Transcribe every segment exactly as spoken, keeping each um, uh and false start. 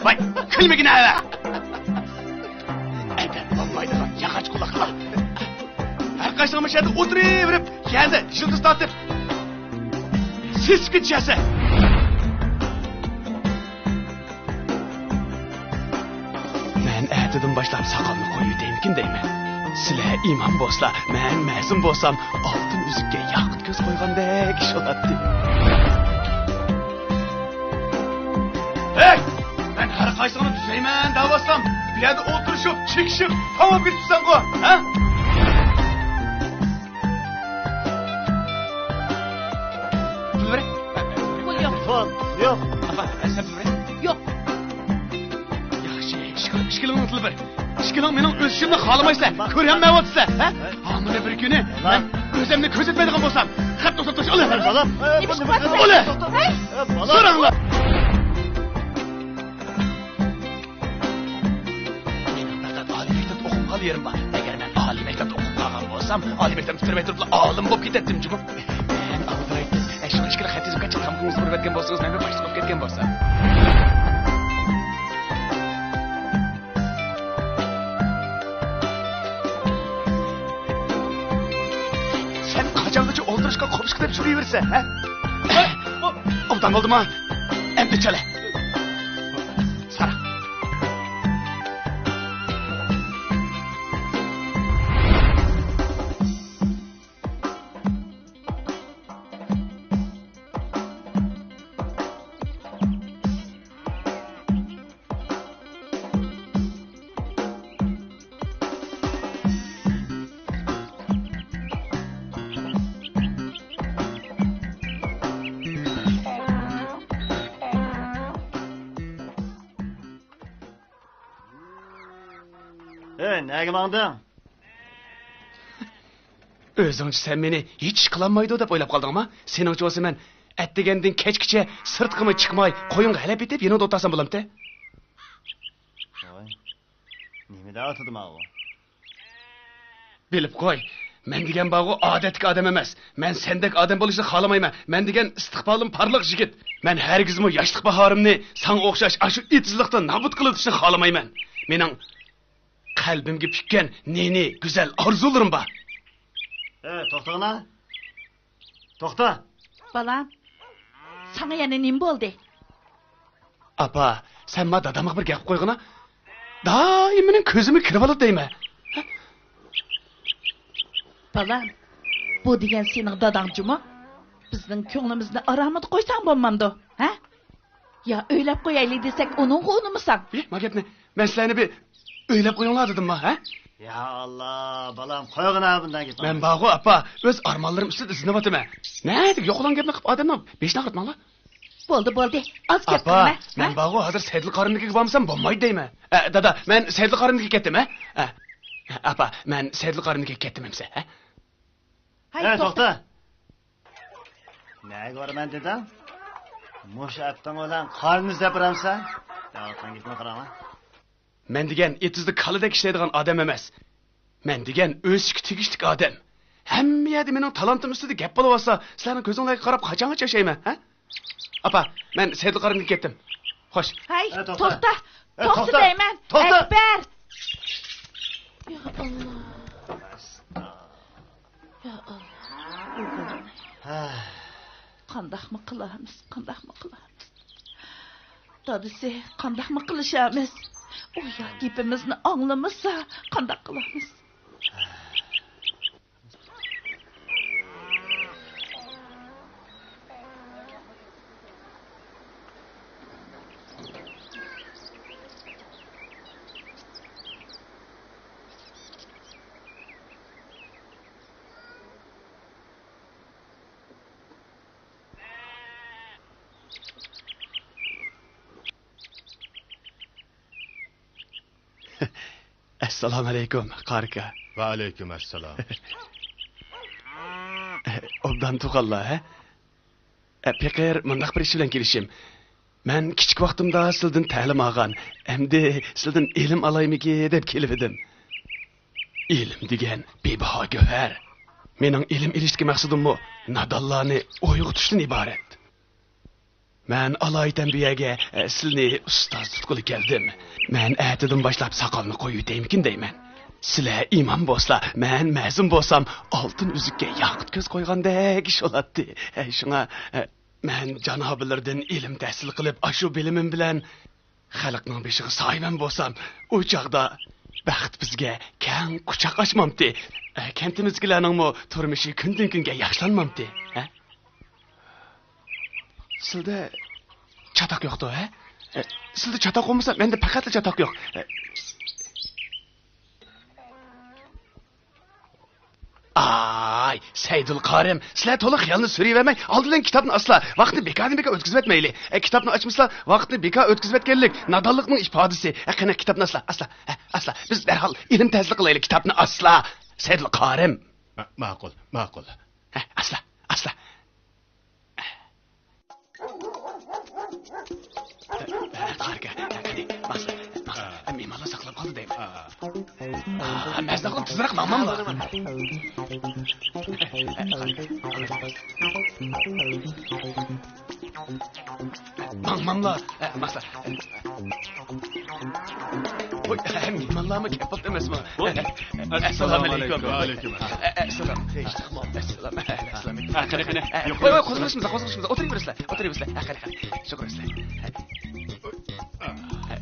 ۋاي، كۈلمىگىنە ھەۋە! ئەدەپ بولمايدىغان ياغاچ قۇلاقلار. ھەر قايسىڭلار مۇشۇ يەردە ئولتۇرۇۋېرىپ، يەردە يىلتىز تارتىپ، سېسىپ كېتىشەسە. مەن ئەتىدىن باشلاپ ساقالنى قويۇۋېتەيمىكىن دەيمەن. سىلەر ئىمام بولسا، مەن مەزۇن بولسام، ئالتۇن ئۈزۈككە ياقۇت كۆز قويغاندەك ئىش بولاتتى. ھەي! مەن ھەر قايسىڭنى تۈزەيمەن دەۋاتسام، بۇ يەردە ئولتۇرۇشۇپ، چېكىشىپ، تاۋاپ كېتىپسەنغۇ، ھە؟ پۇل بېرەي. پۇل يوق. پۇل يوق. ئاپا، سەن پۇل بېرەي. يوق. ياخشى، ئىككىلىڭ، ئىككىڭلارنىڭ پۇلى بېرەي. ئىككىڭلار مېنىڭ ئۆسۈشۈمنى خالىمايسىلەر. كۆرۈنمەيۋاتىسىلەر، ھە؟ ھامىلە بىر كۈنى مەن ئۆزۈمنى كۆزەتمەيدىغان بولسام، خەپ توختاتقۇچ ئالە. نېمە ئىش قىلىۋاتىسەن؟ ئالە. ھەي! سوراڭلار. مېنىڭ پەقەت ئالىي مەكتەپتە ئوقۇپ قالغان يېرىم بار. ئەگەر مەن ئالىي مەكتەپتە ئوقۇپ قالغان بولسام، ئالىي مەكتەپنى پۈتتۈرمەي تۇرۇپلا ئالىم بولۇپ كېتەتتىم جۇمۇ. مەن ئالدىرايتتىم. ئەشۇ ئىككىلا خەت يېزىپ كەتسەم، تامىقىڭىزنى بېرىۋەتكەن بولسىڭىز، مەنمۇ باشلىق بولۇپ كەتكەن بولسام. سەن قاچانغىچە ئولتۇرۇشقا قوپۇشقا دەپ يۈرۈۋېرىسەن، ھە؟ ئوبدان بولدىما؟ ئەمدى چالە. سارا. ئەي، نەگە ماڭدىڭ؟ ئۆزۈڭچە سەن مېنى ھېچ ئىش قىلالمايدۇ دەپ ئويلاپ قالدىڭما؟ سېنىڭچە بولسا مەن ئەتىگەندىن كەچكىچە سىرتقىمۇ چىقماي، قويۇڭغا ھەلەپ ئېتىپ، يېنىڭدا ئولتۇرسام بولامتى؟ ۋاي، نېمە دەۋاتىدۇ ماۋۇ؟ بىلىپ قوي، مەن دېگەن بارغۇ ئادەتتىكى ئادەم ئەمەس. مەن سەندەك ئادەم بولۇشنى خالىمايمەن. مەن دېگەن ئىستىقبالىم پارلاق يىگىت. مەن ھەرگىزمۇ ياشلىق باھارىمنى ساڭا ئوخشاش ئاشۇ ئېتىزلىقتا نابۇت قىلىۋېتىشنى خالىمايمەن. مېنىڭ قەلبىمگە پۈككەن نى-نى گۈزەل ئارزۇلىرىم بار. ئەي، توختاڭلار. توختا! بالام، ساڭا يەنە نېمە بولدى؟ ئاپا، سەن ما دادامغا بىر گەپ قويغىنا. دائىم مېنىڭ كۆزۈمگە كىرىۋالىدۇ دەيمەن. بالام، بۇ دېگەن سېنىڭ داداڭ جۇمۇ. بىزنىڭ كۆڭلىمىزنى ئارامىدا قويساڭ بولمامدۇ، ھە؟ يا ئۆيلەپ قويايلى دېسەك، ئۇنىڭغا ئۇنىمىساڭ. ئى، ما گەپنى. مەن سىلەرنى بىر ئۆيلەپ قويۇڭلار دېدىمما، ھە؟ يا ئاللا، بالام، قويغىنا بۇنداق گەپنى. مەن بارغۇ، ئاپا، ئۆز ئارمانلىرىم ئۈستىدە ئىزدىنىۋاتىمەن. نەدىكى يوقىلىغان گەپنى قىلىپ ئادەمنىڭ بېشىنى ئاغرىتماڭلار. بولدى، بولدى. ئاز گەپ قىلما، ھە؟ ئاپا، مەن بارغۇ، ھازىر سەيدۇل قارىنىڭكىگە بارمىسام بولمايدۇ دەيمەن. ئە، دادا، مەن سەيدۇل قارىنىڭكىگە كەتتىم، ھە؟ ئە، ئاپا، مەن سەيدۇل قارىنىڭكىگە كەتتىم ئەمسە، ھە؟ ھەي، ئە، توختا. توختا. نەگە بارىمەن دېدىڭ؟ مۇشۇ ئەپتىڭ بىلەن قارنىنى ئىزدەپ بېرەمسەن؟ دەۋاتقان گېپىمگە قاراڭلار. مەن دېگەن ئېتىزدا كالىدەك ئىشلەيدىغان ئادەم ئەمەس. مەن دېگەن ئۆسۈشكە تېگىشلىك ئادەم. ھەممە يەردە مېنىڭ تالانتىم ئۈستىدە گەپ بولۇۋاتسا، سىلەرنىڭ كۆزۈڭلارغا قاراپ قاچانغىچە ياشايمەن، ھە؟ ئاپا، مەن سەيدۇل قارىنىڭكىگە كەتتىم. خوش. ھەي، ئە، توختا. توختا. ئە، توختا توختا. دەيمەن. توختا. ئەكبەر! يا ئاللا. يا ئاللا. ھە. قانداقمۇ قىلارمىز، قانداقمۇ قىلارمىز؟ دادىسى، قانداقمۇ قىلىشارمىز؟ ئۇ يا گېپىمىزنى ئاڭلىمىسا، قانداق قىلارمىز؟ ئەسسالامۇئەلەيكۇم، قارى ئاكا. ۋەئەلەيكۇم ئەسسالام. ئوبدان تۇرغانلا، ھە؟ ئە، پېقىر، مۇنداق بىر ئىش بىلەن كېلىشىم. مەن كىچىك ۋاقتىمدا سىلىدىن تەلىم ئالغان، ئەمدى سىلىدىن ئىلىم ئالايمىكى دەپ كېلىۋىدىم. ئىلىم دېگەن بىباھا گۆھەر. مېنىڭ ئىلىم ئېلىشتىكى مەقسىتىممۇ نادانلارنى ئويغىتىشتىن ئىبارەت. مەن ئالايىتەن بۇ يەرگە، ئە، سىلىنى ئۇستاز تۇتقىلى كەلدىم. مەن ئەتىدىن باشلاپ ساقالنى قويۇۋېتەيمىكىن دەيمەن. سىلەر ئىمام بولسا، مەن مەزۇن بولسام، ئالتۇن ئۈزۈككە ياقۇت كۆز قويغاندەك ئىش بولاتتى. ئە، شۇڭا، ئە، مەن جانابلىرىدىن ئىلىم تەھسىل قىلىپ، ئاشۇ بىلىمىم بىلەن خەلقنىڭ بېشىغا سايىۋەن بولسام، ئۇ چاغدا بەخت بىزگە كەڭ قۇچاق ئاچمامتى؟ ئە، كەنتىمىزدىكىلەرنىڭمۇ تۇرمۇشى كۈندىن-كۈنگە ياخشىلانمامتى؟ ھە؟ سىلدە چاتاق يوقتۇ، ھە؟ ئە، سىلدە چاتاق بولمىسا، مەندە پەقەتلا چاتاق يوق. ئە، ئاي، سەيدۇل قارىم، سىلەر تولا خىيالنى سۈرۈۋەرمەي، ئالدى بىلەن كىتابنى ئاسلا، ۋاقىتنى بىكاردىن بىكار ئۆتكۈزۈۋەتمەيلى. ئە، كىتابنى ئاچمىسىلا، ۋاقىتنى بىكار ئۆتكۈزۈۋەتكەنلىك نادانلىقنىڭ ئىپادىسى. ئە، قېنى، كىتابنى ئاسلا، ئاسلا، ئە، ئاسلا. بىز دەرھال ئىلىم تەھسىل قىلايلى، كىتابنى ئاسلا. سەيدۇل قارىم. ما-، ماقۇل، ماقۇل. ئە، ئاسلا، ئاسلا. قارىكە، قېنى، ماقسىت، ماقسىت. مېھمانلار ساقلاپ قالدى دەيمەن. مەزناقلىق تېزرەك ماڭماملا. ماڭماملا، ماقسىت. ۋوي، مېھمانلارمۇ كەپ بوپتۇ ئەمەسمۇ؟ ۋوي. ئەسسالامۇئەلەيكۇم. ۋەئەلەيكۇم ئەسسالام. ئەسسالام. ئەسسالام. ۋوي، ۋوي، قوزغىلىشمىسىلەر، قوزغىلىشمىسىلەر. ئولتۇرۇۋېرىسىلەر، ئولتۇرۇۋېرىسىلەر. قېنى، قېنى. شۇ قۇرۇسىلەر.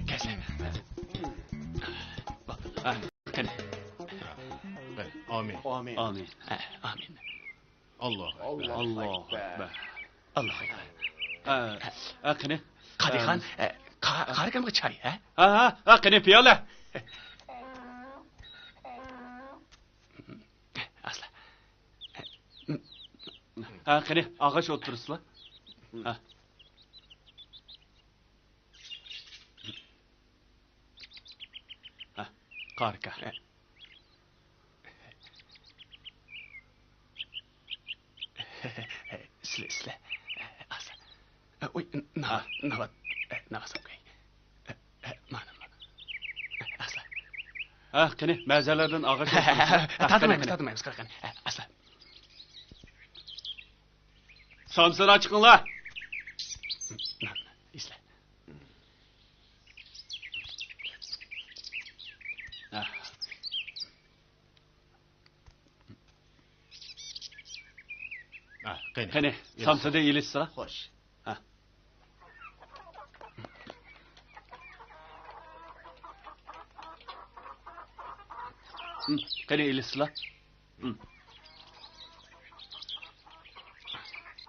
كەلسىلەر. قېنى. ئامىن. ئامىن. ئامىن. ئاللاھۇ ئەكبەر. ئاللاھۇ ئەكبەر. ئاللاھۇ ئەكبەر. ئە، ئە، قېنى. قادىخان، ئە، قا-، قارىكامغا چاي، ھە؟ ھە، ھە، ھە، قېنى پىيالە. ئاسلا. ھە، قېنى، ئاغاچ ئولتۇرسىلا. ھە. ھە، قارىكا. ئىسلە، ئىسلە. ئاسا. ئوي، ناۋات، ناۋات. ناۋات سوقاي. مانا، مانا. ئاسا. ھە، قېنى، مەزەلەردىن ئاغاچ. تارتمايمىز، تارتمايمىز، قارا قېنى. ئاسا. سامسىلار چىقىڭلار. ئىسلە. قېنى، قېنى، سامسىدىن ئېلىشسىلا. خوش. ھە. قېنى، ئېلىشسىلا.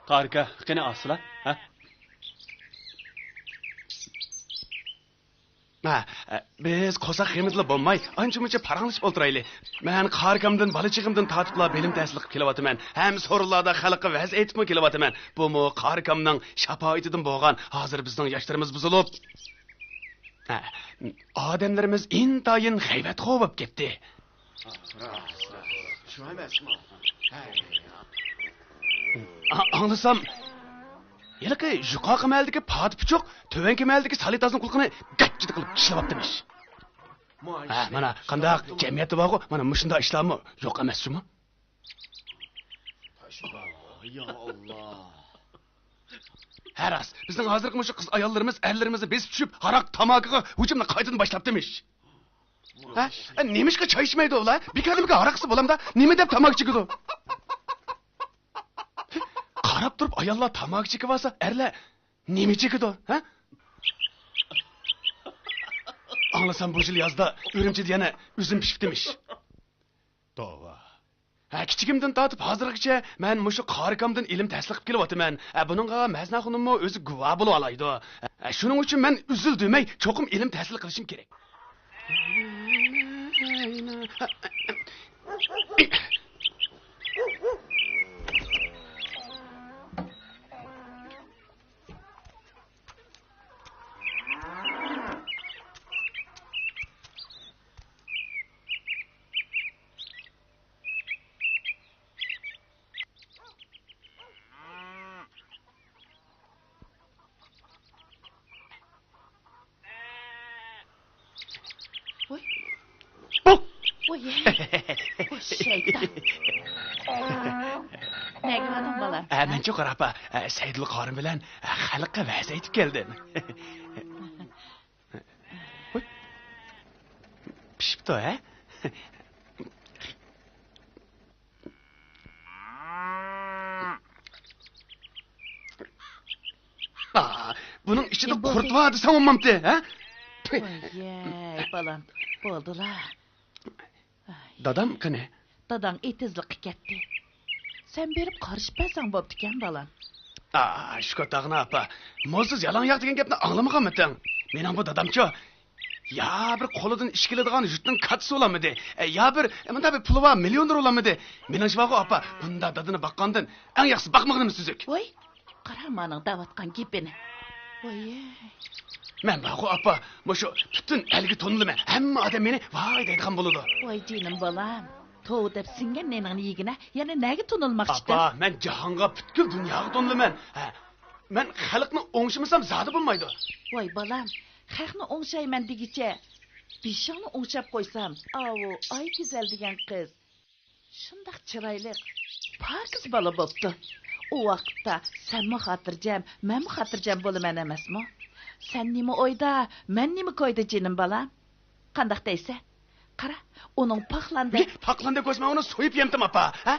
قارىكا، قېنى، ئاسلا. ھە. ھە، بىز قورساق غېمىدىلا بولماي، ئانچە-مۇنچە پاراڭلىشىپ ئولتۇرايلى. مەن قارىكامدىن، بالا چېغىمدىن تارتىپلا بىلىم تەھسىل قىلىپ كېلىۋاتىمەن. ھەم سورۇنلاردا خەلققە ۋەز ئېيتىپمۇ كېلىۋاتىمەن. بۇمۇ قارىكامنىڭ شاپائىتىدىن بولغان. ھازىر بىزنىڭ ياشلىرىمىز بۇزۇلۇپ، ھە، ئادەملىرىمىز ئىنتايىن غەيۋەتخور بولۇپ كەتتى. شۇ ئەمەسمۇ؟ ئا-، ئاڭلىسام، ھېلىقى يۇقىرىقى مەھەللىدىكى پاتى پۇچۇق تۆۋەنكى مەھەللىدىكى سالى تازىنىڭ قۇلىقىنى گاچچىدا قىلىپ چىشلىۋاپتىمىش. ھە، مانا قانداق جەمئىيەتتە بارغۇ، مانا مۇشۇنداق ئىشلارمۇ يوق ئەمەس جۇمۇ. يا ئاللا. ھە راست، بىزنىڭ ھازىرقى مۇشۇ قىز ئاياللىرىمىز ئەرلىرىمىزنى بېسىپ چۈشۈپ، ھاراق، تاماكىغا ھۇجۇمنى قايتىدىن باشلاپتىمىش. ھە؟ ئە، نېمىشقا چاي ئىچمەيدۇ ئۇلار؟ بىكاردىن بىكار ھاراق ئىچسە بولامدا؟ نېمە دەپ تاماكا چېكىدۇ؟ قاراپ تۇرۇپ ئاياللار تاماكا چېكىۋالسا، ئەرلەر نېمە چېكىدۇ؟ ھە؟ ئاڭلىسام، بۇ يىل يازدا ئۈرۈمچىدە يەنە ئۈزۈم پىشىپتىمىش. توۋا. ھە، كىچىكىمدىن تارتىپ ھازىرغىچە مەن مۇشۇ قارىكامدىن ئىلىم تەھسىل قىلىپ كېلىۋاتىمەن. ھە، بۇنىڭغا مەزنە خانىممۇ ئۆزى گۇۋاھ بولۇۋالايدۇ. ھە، شۇنىڭ ئۈچۈن مەن ئۈزۈل دېمەي چوقۇم ئىلىم تەھسىل قىلىشىم كېرەك. ۋوي. ۋوي. ۋوي، شەيتان. نەگە باردىڭ، بالام؟ ئە، مەنچۇ قارا ئاپا، ئە، سەيدۇللا قارىم بىلەن، ئە، خەلققە ۋەز ئېيتىپ كەلدىم. ھوي. پىشىپتۇ، ھە؟ ئا، بۇنىڭ ئىچىدە قۇرت بار دېسەڭ بولمامتى، ھە؟ ۋاي، بالام، بولدىلا. دادام قېنى؟ داداڭ ئېتىزلىققا كەتتى. سەن بېرىپ قارىشىپ بەرسەڭ بوپتىكەن، بالام. ئا، شۈكۈر تاغىنا ئاپا، مولسىز يالاڭ ياق دېگەن گەپنى ئاڭلىمىغانمىتىڭ؟ مېنىڭ بۇ دادامچۇ، يا بىر قولىدىن ئىش كېلىدىغان يۇرتنىڭ كاتتىسى بولالمىدى، يا بىر مۇنداق بىر پۇلى بار مىليونېر بولالمىدى. مېنىڭچە بارغۇ ئاپا، بۇنداق دادىنى باققاندىن ئەڭ ياخشىسى باقمىغىنىمىز تۈزۈك. ۋاي، قارا مانىڭ دەۋاتقان گېپىنى. ۋاي. مەن بارغۇ ئاپا، مۇشۇ پۈتۈن ئەلگە تونۇلىمەن، ھەممە ئادەم مېنى ۋاي دەيدىغان بولىدۇ. ۋاي جېنىم بالام، توۋا دەپ سىڭگەن نېنىڭنى يېگىنە، يەنە نەگە تونۇلماقچىتىڭ؟ ئاپا، مەن جاھانغا، پۈتكۈل دۇنياغا تونۇلىمەن. ھە، مەن خەلقنى ئوڭشىمىسام زادى بولمايدۇ. ۋاي بالام، خەقنى ئوڭشايمەن دېگۈچە، بېشىڭنى ئوڭشاپ قويسام. ئاۋۇ ئايگۈزەل دېگەن قىز شۇنداق چىرايلىق، پاكىز بالا بوپتۇ. ئۇ ۋاقىتتا سەنمۇ خاتىرجەم، مەنمۇ خاتىرجەم بولىمەن ئەمەسمۇ؟ سەن نېمە ئويدا، مەن نېمە كويدا جېنىم بالام؟ قانداق دەيسەن؟ قارا، ئۇنىڭ پاقلاندەك. يە، پاقلاندەك بولسا مەن ئۇنى سويۇپ يەمتىم ئاپا، ھە؟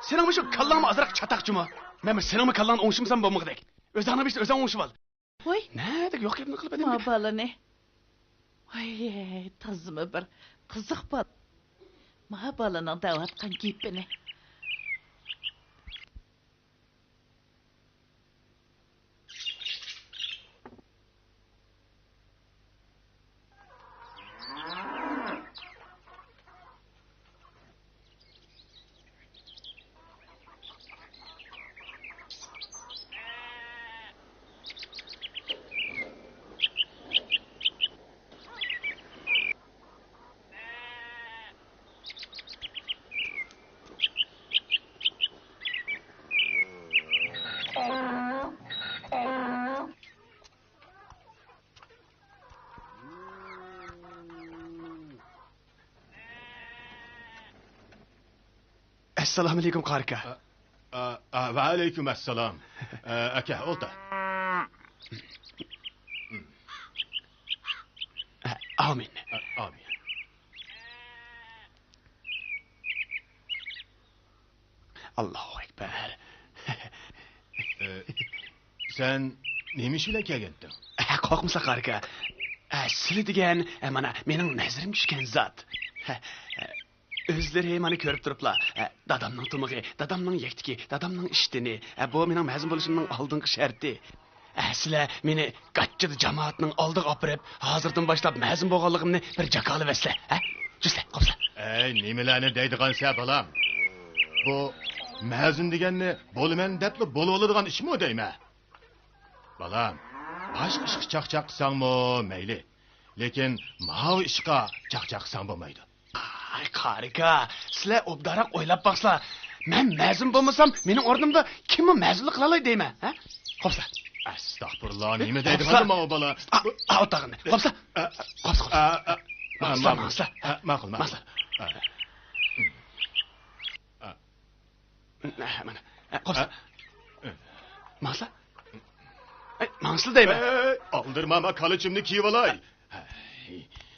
سېنىڭ مۇشۇ كاللاڭمۇ ئازراق چاتاقچىمۇ؟ مەنمۇ سېنىڭمۇ كاللاڭنى ئوڭشىمىسام بولمىغۇدەك. ئۆزۈڭنىڭ بېشىنى ئۆزۈڭ ئوڭشىۋال. ۋاي. نەدىكى يوق گەپنى قىلىپ ئادەمگە. ما بالىنى. ۋاي، تازىمۇ بىر قىزىق بالا. ما بالىنىڭ دەۋاتقان گېپىنى. ئەسسالامۇئەلەيكۇم، قارى ئاكا. ئە، ئە، ئە، ۋەئەلەيكۇم ئەسسالام. ئە، ئاكا، ئولتۇر. ئامىن. ئە، ئامىن. ئاللاھۇ ئەكبەر. ئە، سەن نېمە ئىش بىلەن كەلگەنتىڭ؟ ئە، قورقمىسا، قارى ئاكا. ئە، سىلى دېگەن، ئە، مانا، مېنىڭ نەزىرىمگە چۈشكەن زات. ئە، ئۆزلىرى مانا كۆرۈپ تۇرۇپلا، ئە، دادامنىڭ تۇمىقى، دادامنىڭ يەكتىكى، دادامنىڭ ئىشتىنى، ئە، بۇ مېنىڭ مەزىن بولۇشۇمنىڭ ئالدىنقى شەرتى. ئە، سىلەر مېنى گاچچىدا جامائەتنىڭ ئالدىغا ئاپىرىپ، ھازىردىن باشلاپ مەزىن بولغانلىقىمنى بىر جاكارلىۋەتسىلە، ھە؟ جۈسلە، قوپسىلا. ئەي، نېمىلەرنى دەيدىغانسە، بالام؟ بۇ مەزىن دېگەننى بولىمەن دەپلا بولۇۋالىدىغان ئىشمۇ دەيمەن. بالام، باشقا ئىشقا چاقچاق قىلساڭمۇ مەيلى، لېكىن ماۋۇ ئىشقا چاقچاق قىلساڭ بولمايدۇ. ئاي، قارى ئاكا، سىلەر ئوبدانراق ئويلاپ باقسىلا، مەن مەزىن بولمىسام، مېنىڭ ئورنۇمدا كىممۇ مەزىنلىق قىلالاي دەيمەن، ھە؟ قوپسىلا. ئەستەغپۇرۇللا، نېمە دەيدىغاندۇ ماۋۇ بالا؟ ئا، ئا، ئولتۇرغىن. قوپسىلا. ئە، ئە، قوپسا، قوپسا. ئە، ئە، ماڭسىلا، ماڭ-، ماڭسىلا. ئە، ماقۇل، ماقۇل. ماڭسىلا. ئە. ئە. ئە، مانا. ئە، قوپسا. ئە. ماڭسىلا. ئەي، ماڭسىلا دەيمەن. ئەي، ئالدىرىما، ما كالىچىمنى كىيىۋالاي.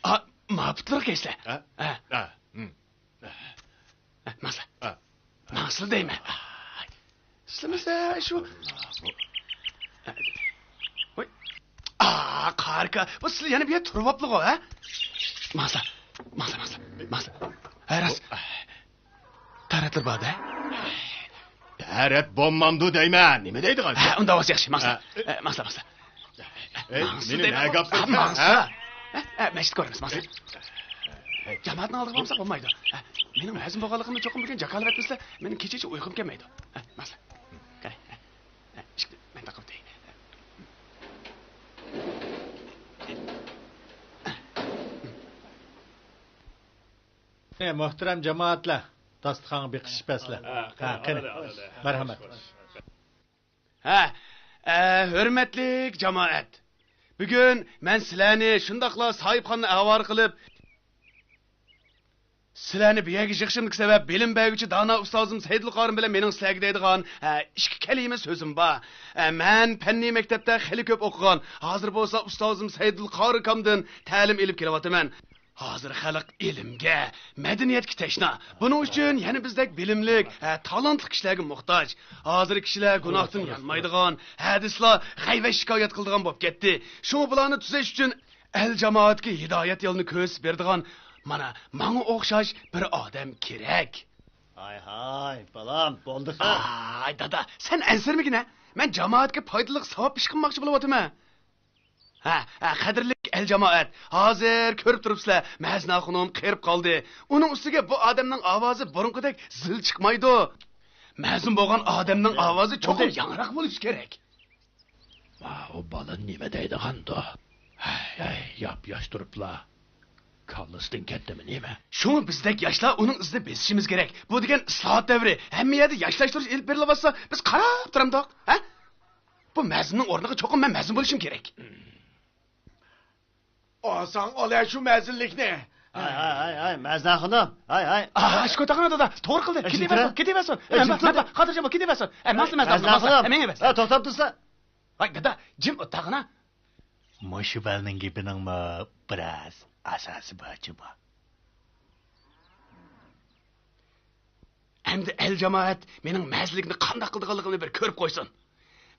ئا، ما پۇتلىرىغا كىيسىلە. ئە؟ ئە. ئە. ھىم. ئە، ماڭسىلا. ئە. ماڭسىلا دەيمەن. سىلىمىسە شۇ. ۋوي. ئا، قارى ئاكا، بۇ سىلى يەنە بۇ يەردە تۇرۇۋاپلىغۇ، ھە؟ ماڭسىلا. ماڭسىلا، ماڭسىلا. ماڭسىلا. ھە، راست. تارەتلىرى بار-دە. تارەت بولمامدۇ دەيمەن. نېمە دەيدىغان؟ ھە، ئۇنداق بولسا ياخشى. ماڭسىلا. ئە، ئە، ماڭسىلا، ماڭسىلا. ئەي، ماڭسىلا مېنى دەيمەن. نەگە ئاپتۇرسىز، ھە؟ ماڭسىلا. ھە، ھە، مەسچىتكە بارىمىز، ماڭسىلا. ئەي. جامائەتنىڭ ئالدىغا بارمىساق بولمايدۇ. ھە، مېنىڭ مەزىن بولغانلىقىمنى چوقۇم بۈگۈن جاكارلىۋەتمىسىلە، مېنىڭ كېچىچە ئۇيقۇم كەلمەيدۇ. ھە، ماڭسىلا. ھە، ھە، ھە، ئىشىكنى مەن تاقاپ ئۆتەي. ئە، مۆھتەرەم جامائەتلەر، داستىخانغا بېقىشىپ بەرسىلە. ھە، قېنى. مەرھەمەت. ھە، ئە، ھۆرمەتلىك جامائەت! بۈگۈن مەن سىلەرنى شۇنداقلا ساھىبخاننى ئاۋارە قىلىپ، سىلەرنى بۇ يەرگە يىغىشىمدىكى سەۋەب، بىلىم بەرگۈچى دانا ئۇستازىم سەيدۇل قارىم بىلەن مېنىڭ سىلەرگە دەيدىغان، ھە، ئىككى كەلىمە سۆزۈم بار. ھە، مەن پەننىي مەكتەپتە خېلى كۆپ ئوقۇغان، ھازىر بولسا ئۇستازىم سەيدۇل قارىكامدىن تەلىم ئېلىپ كېلىۋاتىمەن. ھازىر خەلق ئىلىمگە، مەدەنىيەتكە تەشنا. بۇنىڭ ئۈچۈن يەنە بىزدەك بىلىملىك، ھە، تالانتلىق كىشىلەرگە موھتاج. ھازىر كىشىلەر گۇناھتىن يانمايدىغان، ھەدىسلا غەيۋەت شىكايەت قىلىدىغان بولۇپ كەتتى. شۇڭا بۇلارنى تۈزەش ئۈچۈن ئەل جامائەتكە ھىدايەت يولىنى كۆرسىتىپ بېرىدىغان مانا ماڭا ئوخشاش بىر ئادەم كېرەك. ھاي ھاي، بالام، بولدى خا. ئاي دادا، سەن ئەنسىرىمىگىنە. مەن جامائەتكە پايدىلىق ساۋاب ئىش قىلماقچى بولۇۋاتىمەن. ھە، ھە، قەدىرلىك ئەل جامائەت، ھازىر كۆرۈپ تۇرۇپسىلەر، مەزنە خانىم قېرىپ قالدى. ئۇنىڭ ئۈستىگە بۇ ئادەمنىڭ ئاۋازى بۇرۇنقىدەك زىل چىقمايدۇ. مەزۇن بولغان ئادەمنىڭ ئاۋازى چوقۇم ياڭراق بولۇشى كېرەك. ئۇ بالا نېمە دەيدىغاندۇ؟ ھەي، ھەي، ياپياش تۇرۇپلا. كاللىسىدىن كەتتىمۇ نېمە؟ شۇڭا بىزدەك ياشلار ئۇنىڭ ئىزىنى بېسىشىمىز كېرەك. بۇ دېگەن ئىسلاھات دەۋرى. ھەممە يەردە ياشلاشتۇرۇش ئېلىپ بېرىلىۋاتسا، بىز قاراپ تۇرامدۇق، ھە؟ بۇ مەزۇننىڭ ئورنىغا چوقۇم مەن مەزۇن بولۇشۇم كېرەك. ئالساڭ ئالە شۇ مەزۇنلۇقنى. ھاي، ھاي، ھاي، ھاي، مەزنە خانىم. ھاي، ھاي. ئا، شۇ كۆتەڭنى دادا، توغرا قىلدى. ئە، كېتىۋەرسۇن، كېتىۋەرسۇن. ئە، ئە، مەن، مەن، خاتىرجەم بول، كېتىۋەرسۇن. ئە، مەزنە خانىم. ئە، توختاپ تۇرسا. ۋاي دادا، جىم ئولتۇرغىنا. مۇشۇ بالىنىڭ گېپىنىڭمۇ بىراز ئاساسى بار جۇمۇ. ئەمدى ئەل جامائەت مېنىڭ مەزلىكنى قانداق قىلىدىغانلىقىمنى بىر كۆرۈپ قويسۇن.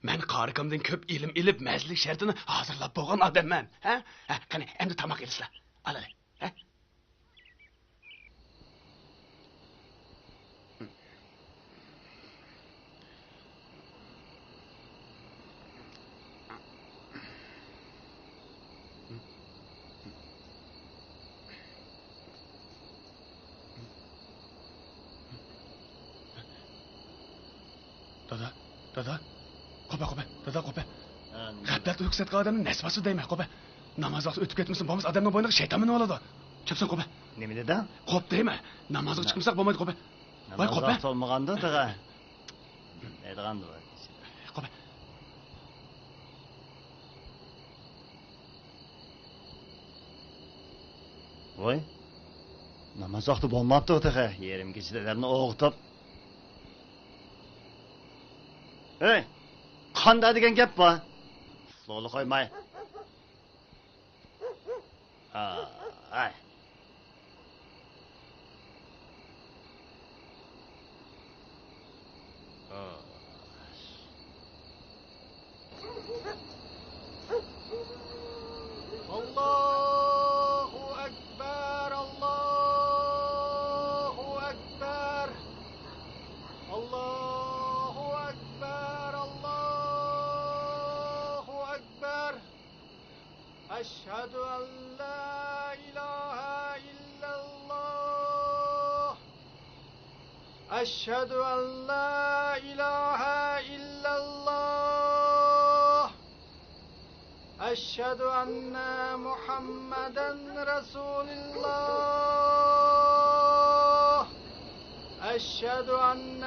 مەن قارىكامدىن كۆپ ئىلىم ئېلىپ، مەزلىك شەرتىنى ھازىرلاپ بولغان ئادەممەن. ھە؟ ھە، قېنى، ئەمدى تاماق ئېلىسىلەر. ئالىلى. ھە؟ دادا، دادا، قوپە، قوپە، دادا، قوپە. غەپلەتتە ئۇيقۇ سەتكەن ئادەمنى نەس باسىدۇ دەيمەن، قوپە. ناماز ۋاقتى ئۆتۈپ كەتمىسۇن، بولمىسا ئادەمنىڭ بوينىغا شەيتان مىنىۋالىدۇ. چۈشۈپسەن، قوپە. نېمە دېدىڭ؟ قوپ دەيمەن. نامازغا چىقمىساق بولمايدۇ، قوپە. ۋاي، ناماز قوپە. ۋاقتى بولمىغاندۇ تېخى. دەيدىغاندۇ. قوپە. ۋاي، ناماز ۋاقتى بولماپتۇ تېخى. يېرىم كېچىدە ئادەمنى ئويغىتىپ. ھەي، قاندا دېگەن گەپ بار. لولا قويماي. ھاي. ئاللاھۇ ئەكبەر، ئاللاھۇ ئەكبەر. ئاللاھۇ ئەكبەر، ئاللاھۇ ئەكبەر. أشهد أن لا إله إلا الله. أشهد أن لا إله إلا الله. أشهد أن محمدا رسول الله. أشهد أن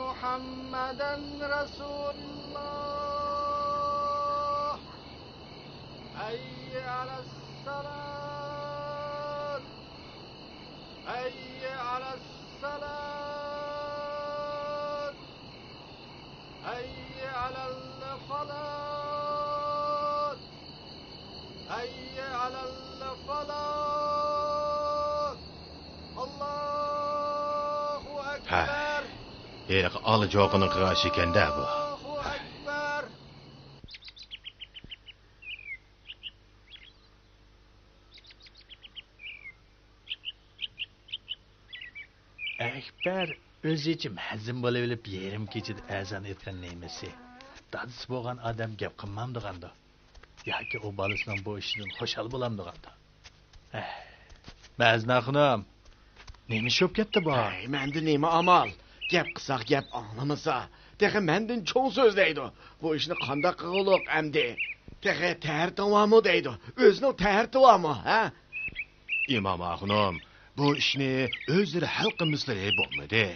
محمدا رسول الله. حي على الصلاة. حي على الصلاة. حي على الفلاح. حي على الفلاح. الله أكبر. ھەي، ھېلىقى ئالا جوقىنىڭ قىغاشى ئىكەن-دە بۇ. الله أكبر. ئەكبەر ئۆزىچە مەزىن بولۇۋېلىپ، يېرىم كېچىدە ئەزان ئېيتقان نېمىسى؟ دادىسى بولغان ئادەم گەپ قىلمامدىغاندۇ؟ ياكى ئۇ بالىسىنىڭ بۇ ئىشىدىن خۇشال بولامدىغاندۇ؟ ئەھ، مەزنە خانىم، نېمە ئىش بولۇپ كەتتى بۇ؟ ھەي، مەندە نېمە ئامال؟ گەپ قىلساق گەپ ئاڭلىمىسا، تېخى مەندىن چوڭ سۆزلەيدۇ. بۇ ئىشنى قانداق قىلغۇلۇق ئەمدى؟ تېخى تەھەرىتىڭ بارمۇ دەيدۇ. ئۆزىنىڭ تەھەرىتى بارمۇ، ھە؟ ئىمام ئاخۇنۇم، بۇ ئىشنى ئۆزلىرى ھەل قىلمىسىلىرى بولمىدى.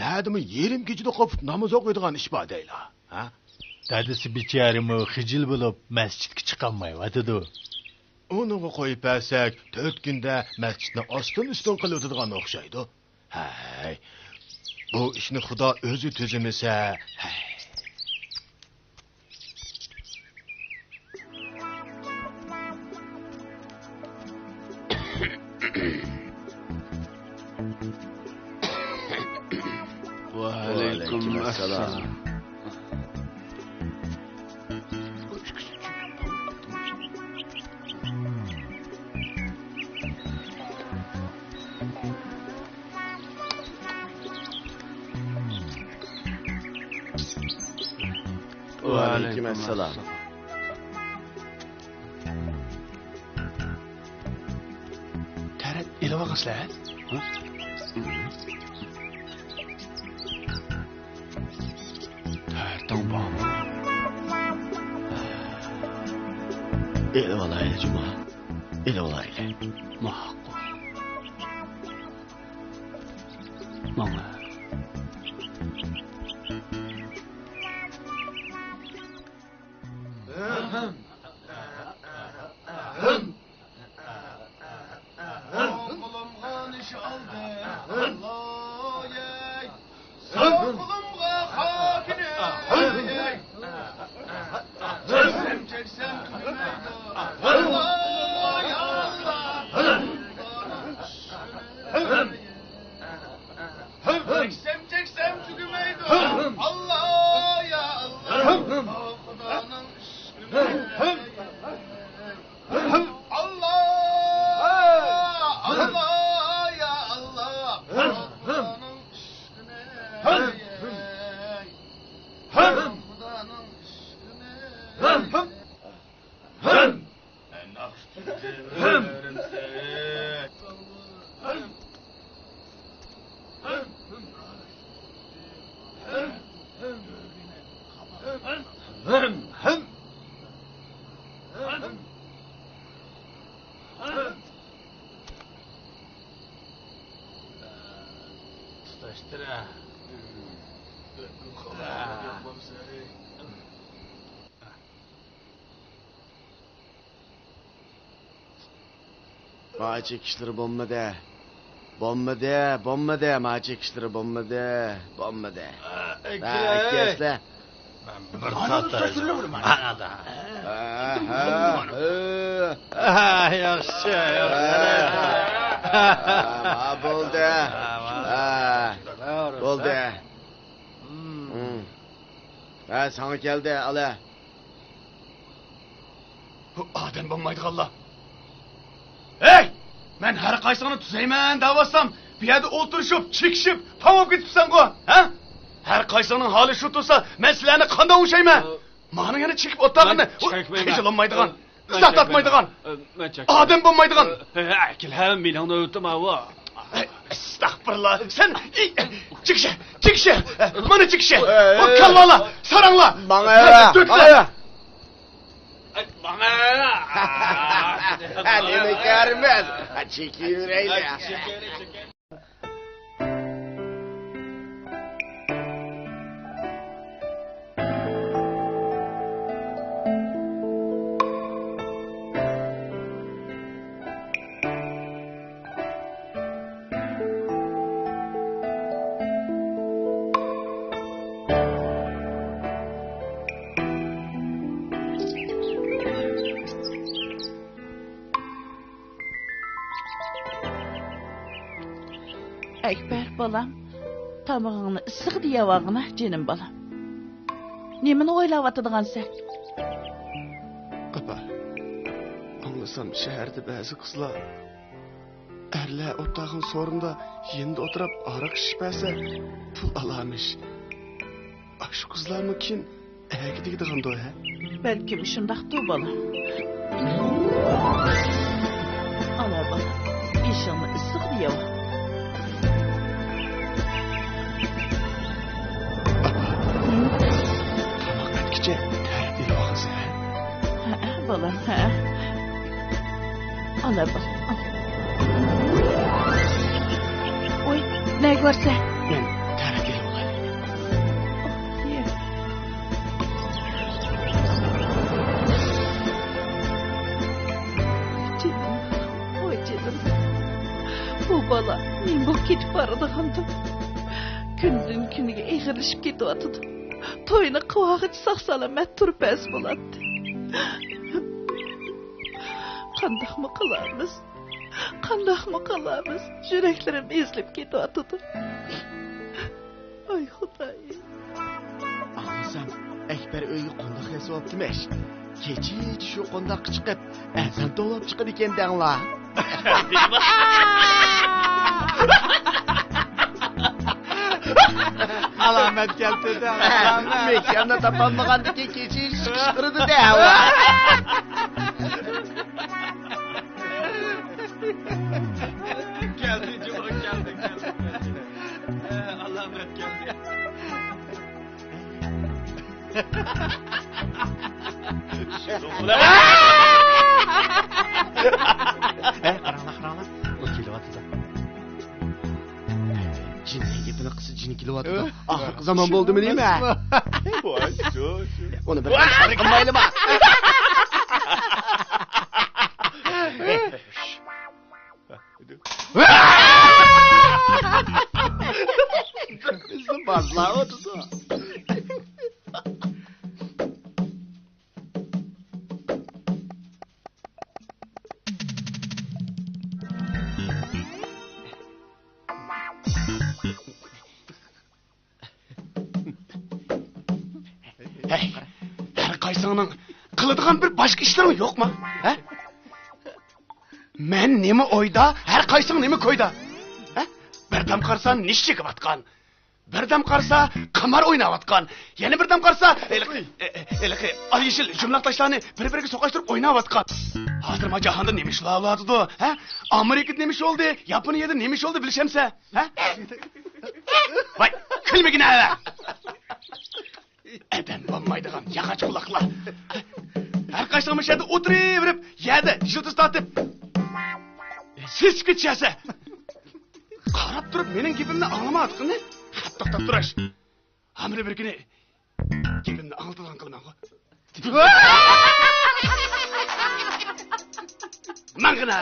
نەدىمۇ يېرىم كېچىدە قوپۇپ ناماز ئوقۇيدىغان ئىش بار دەيلا، ھە؟ دادىسى بىچارىمۇ خىجىل بولۇپ مەسچىتكە چىقالمايۋاتىدۇ. ئۇنىڭغا قويۇپ بەرسەك، تۆت كۈندە مەسچىتنى ئاستىن-ئۈستۈن قىلىۋېتىدىغان ئوخشايدۇ. ھەي، بۇ ئىشنى خۇدا ئۆزى تۈزىمىسە، ھەي. ۋەئەلەيكۇم ئەسسالام. ۋەئەلەيكۇم ئەسسالام. تەرەت ئېلىۋالغىنسىلەر. تەرىتىڭ بارمۇ؟ ئېلىۋالايلى جۇما. ئېلىۋالايلى. ماقۇل. ماڭا. قولۇمغا نىش ئالدى، ئاللاي. ساۋ قولۇمغا خاكىنى، ئەي. چەكسەم چەكسەم تۈگىمەيدۇ، ئاللاي، ئاللا. چەكسەم چەكسەم تۈگىمەيدۇ، ئاللا، يا ئاللا. خۇدانىڭ ئىشقىنى. ئاللا، ئاللا، يا ئاللا. خۇدانىڭ ئىشقىنى. خۇدانىڭ ئىشقىنى. تۇتاشتۇر. ما چېكىشلىرى بولمىدى. بولمىدى، بولمىدى، ما چېكىشلىرى بولمىدى، بولمىدى. ئا، ھە، ئەكەي. ئەكەسلە. مەن بىر تاتار ماڭادا. ھە، ھە، ھە. ھە، ياخشى، ياخشى. ھە، ھە، بولدى. ھە، بولدى. ھە، ساڭا كەلدى، ئالە. بۇ ئادەم بولمايدىغانلار. ھەي! مەن ھەر قايسىڭنى تۈزەيمەن دەۋاتسام، بۇ يەردە ئولتۇرۇشۇپ، چېكىشىپ، پاڭ بولۇپ كېتىپسەنغۇ، ھە؟ ھەر قايسىڭنىڭ ھالى شۇ تۇرسا، مەن سىلەرنى قانداق ئوڭشايمەن؟ مانا يەنە چېكىپ ئولتۇرغىنى، مەن چەكمەيمەن. قىجىلانمايدىغان، ئىزاھ تارتمايدىغان، ئادەم بولمايدىغان. ھە، ھە، كېلە، مېنىڭ نۆۋىتىم ئاۋۇ. ئەستەغپۇرۇللا، سەن، ئى، چىقىشە، چىقىشە، مانا چىقىشە. ئەي، ئەي، ئەي. كاللالا، ساراڭلا. ماڭا، ماڭا. ماڭا. نېمە كارىمىز؟ چېكىۋېرەيلى. ئەكبەر، بالام، تامىقىڭنى ئىسسىق دېيەۋالغىنا، جېنىم بالام. نېمىنى ئويلاۋاتىدىغانسەن؟ ئاپا، ئاڭلىسام، شەھەردە بەزى قىزلار ئەرلەر ئولتۇرغان سورۇندا يېنىدا ئولتۇرۇپ ھاراق ئىچىشىپ بەرسە، پۇل ئالارمىش. ئاشۇ قىزلارمۇ كېيىن ئەرگە تېگىدىغاندۇ، ھە؟ بەلكىم شۇنداقتۇ، بالام. ئالا، بالام، ئېشىڭنى ئىسسىق دېيەۋال. ئاپا، تاماق ئەتكىچە تەرەت ئېلىۋالغىنسەن، ھە؟ ھەئە، بالام، ھە. ئالا، بالام، ئالا. ۋوي، نەگە بارسەن؟ مەن تەرەت ئېلىۋالاي. ئوھ، يە. كۈندىن كۈنگە ئېغىرلىشىپ كېتىۋاتىدۇ. توينى قىلىۋالغۇچە ساق-سالامەت تۇرۇپ بەرسە بولاتتى. قانداقمۇ قىلارمىز؟ قانداقمۇ قىلارمىز؟ يۈرەكلىرىم ئېزىلىپ كېتىۋاتىدۇ. ئاي خۇدايىم. ئاڭلىسام، ئەكبەر ئۆيگە قونداق ياسىۋاپتىمىش. كېچىچە شۇ قونداققا چىقىپ، ئەزان توۋلاپ چىقىدىكەن دەڭلار. ئالامەت كەلتۈردى، ئالامەت. مېكاننى تاپالمىغاندىكىن كېچىچە قىچقىرىدۇ دەڭلار. كەلدى، جۇمۇ كەلدى، كەلدى، كەلدى. ئالامەت كەلدى. ھە، قاراڭلار، قاراڭلار. ئۇ كېلىۋاتىدۇ. جىننىڭ گېپىنى قىلسا، جىن كېلىۋاتىدۇ. ئاخىرقى زامان بولدىمۇ نېمە؟ ۋاي، شۇ، شۇ. ئۇنى بىر قىلمايلىما؟ بىزنى بازلاۋاتىدۇ. ھەي، ھەر قايسىڭنىڭ قىلىدىغان بىر باشقا ئىشلىرىڭ يوقما؟ ھە؟ مەن نېمە ئويدا، ھەر قايسىڭ نېمە كويدا؟ ھە؟ بىردەم قارىسا نېشى چېكىۋاتقان، بىردەم قارىسا قىمار ئويناۋاتقان، يەنە بىردەم قارىسا ھېلىقى، ھېلىقى ئال يېشىل يۇمىلاق تاشلارنى بىر-بىرىگە سوقاشتۇرۇپ ئويناۋاتقان. ھازىر ما جاھاندا نېمە ئىشلار بولۇۋاتىدۇ؟ ھە؟ ئامېرىكىدا نېمە ئىش بولدى؟ ياپونىيەدە نېمە ئىش بولدى بىلىشەمسە؟ ھە؟ ۋاي، كۈلمىگىنە! ئادەم بولمايدىغان ياغاچ قۇلاقلار. ھەر قايسىڭ مۇشۇ يەردە ئولتۇرۇۋېرىپ، يەردە يىلتىز تارتىپ، سېسىپ كېتىشەسە. قاراپ تۇرۇپ مېنىڭ گېپىمنى ئاڭلىمايۋاتقىنىنى خەپ توختاپ تۇرۇش. ھامىلە بىر كۈنى گېپىمنى ئاڭلىتىدىغان قىلىمەنغۇ. ماڭغىنا!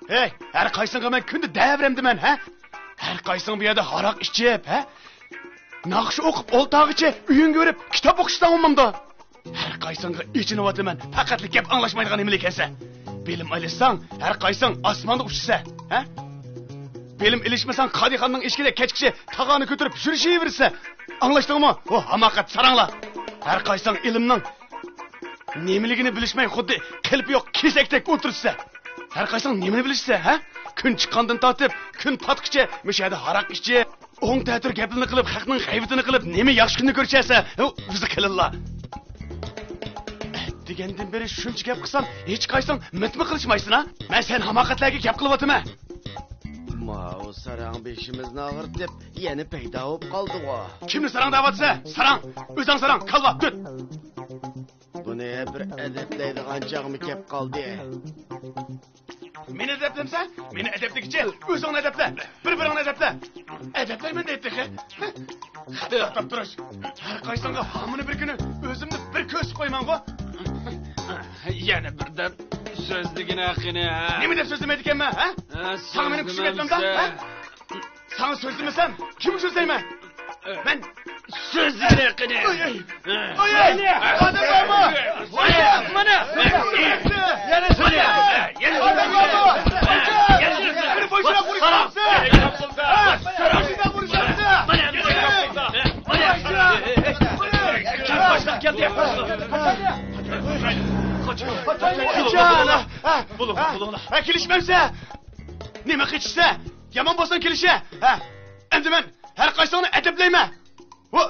ھەي، ھەر قايسىڭغا مەن كۈندە دەۋرەمدىمەن، ھە؟ ھەر قايسىڭ بۇ يەردە ھاراق ئىچىپ، ھە؟ ناخشا ئوقۇپ ئولتارغىچە ئۆيۈڭگە بېرىپ كىتاب ئوقۇشساڭ بولمامدۇ؟ ھەر قايسىڭغا ئېچىنىۋاتىمەن، پەقەتلا گەپ ئاڭلاشمايدىغان نېمىلىكەنسەن. بىلىم ئېلىشساڭ، ھەر قايسىڭ ئاسماندا ئۇچىسەن، ھە؟ بىلىم ئېلىشمىساڭ، قادىخاننىڭ ئىشىكىدە كەچكىچە تاغارنى كۆتۈرۈپ يۈرۈشۈۋېرىسەن. ئاڭلاشتىڭمۇ؟ ھو، ھاماقەت ساراڭلار! ھەر قايسىڭ ئىلىمنىڭ نېمىلىكىنى بىلىشمەي، خۇددى قېلىپى يوق كېسەكتەك ئولتۇرۇپسەن. ھەر قايسىڭ نېمىنى بىلىسەن، ھە؟ كۈن چىققاندىن تارتىپ كۈن پاتقىچە مۇشۇ يەردە ھاراق ئىچىپ، ئوڭ تەتۈر گەپلىرىنى قىلىپ، خەقنىڭ غەيۋىتىنى قىلىپ، نېمە ياخشى كۈننى كۆرۈشەسەن، ھە، ئۆزى قېلىنلا. دېگەندىن بېرى شۇنچە گەپ قىلسام، ھېچقايسىڭ مىتمۇ قىلىشمايسىنا؟ مەن سەن ھاماقەتلەرگە گەپ قىلىۋاتىمەن. ماۋۇ ساراڭ بېشىمىزنى ئاغرىتىپ، يەنە پەيدا بولۇپ قالدىغۇ. كىمنى ساراڭ دەۋاتىسەن؟ ساراڭ! ئۆزۈڭ ساراڭ، كاللا، دۈت! بۇنى بىر ئەدەپلەيدىغان چاغمۇ كەپ قالدى. مېنى ئەدەپلەمسەن؟ مېنى ئەدەپلىگۈچە ئۆزۈڭنى ئەدەپلە. بىر-بىرىڭنى ئەدەپلە. ئەدەپلەيمەن دەيتتى تېخى. خېتى توختاپ تۇرۇش. ھەر قايسىڭغا ھامىنى بىر كۈنى ئۆزۈمنى بىر كۆرسىتىپ قويمامغۇ. يەنە بىردەم سۆزلىگىنە قېنى، ھە؟ نېمە دەپ سۆزلىمەيدىكەنمەن، ھە؟ ھە، ساڭا مېنىڭ كۈچۈم يەتمەمدۇ، ھە؟ سۆزلىمەمسە. ساڭا سۆزلىمىسەم، كىمگە سۆزلەيمەن؟ مەن سۆزلىگىنە قېنى. ئۆي، ئۆي. ئۆي، ئۆي. ئادەم بارمۇ؟ مانا. يەنە سۆزلە. يەنە سۆزلە. مېنى بوشىداپ ئۇرۇشامسىز؟ بوشىداپ ئۇرۇشامسىز؟ مانا. باشلىق كەلدى. قاچىڭ. قاچىڭ. بولۇڭ، بولۇڭلار. ھە، كېلىشمەمسە؟ نېمە قېچىشسە؟ يامان بولساڭ كېلىشە. ھە، ئەمدى مەن ھەر قايسىڭنى ئەدەپلەيمەن. ھو!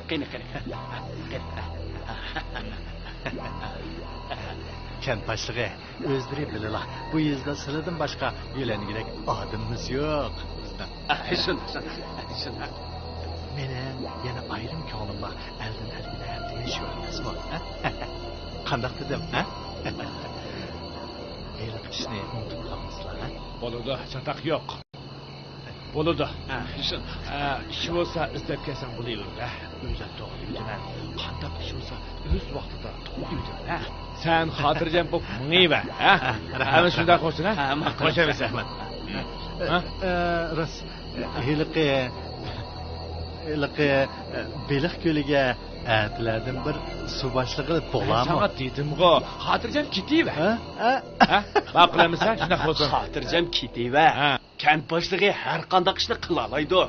قېنى، قېنى. كەنت باشلىقى، ئۆزلىرى بىلىلا، بۇ يېزىدا سىلىدىن باشقا يۆلەنگۈدەك ئادىمىمىز يوق بىزنىڭ. شۇنداق، شۇنداق، شۇنداق. مېنىڭ يەنە ئايرىم كۆڭلۈم بار، ئەلدىن ئەلگىدە دېيىش يوق ئەمەسمۇ، ھە؟ قانداق دېدىم، ھە؟ ھېلىقى ئىشنى ئۇنتۇپ قالمىسىلا، ھە؟ بولىدۇ، چاتاق يوق. بولىدۇ. ھە، شۇنداق. ئە، ئىش بولسا ئىزدەپ كەلسەڭ بولۇۋېرىدۇ، ھە؟ ئۆزۈم توغرا دېۋېتىمەن. قانداق ئىش بولسا ئۆز ۋاقتىدا توغرا دېۋېتىمەن، ھە؟ سەن خاتىرجەم بولۇپ مېڭىۋەر، ھە؟ ھە، رەھمەت، ئەمىسە شۇنداق بولسۇن، ھە؟ ھە، ماقۇل. خوش ئەمىسە. ھە؟ ئە، ئە، راست. ھېلىقى، ھېلىقى، ئە، بېلىق كۆلىگە ئەتىلەردىن بىر سۇ باشلىقى بولامۇ؟ ساڭا دېدىمغۇ، خاتىرجەم كېتىۋەر. ھە؟ ھە؟ ھە؟ ماقۇل ئەمىسە، شۇنداق بولسۇن. خاتىرجەم كېتىۋەر. ھە. كەنت باشلىقى ھەر قانداق ئىشنى قىلالايدۇ.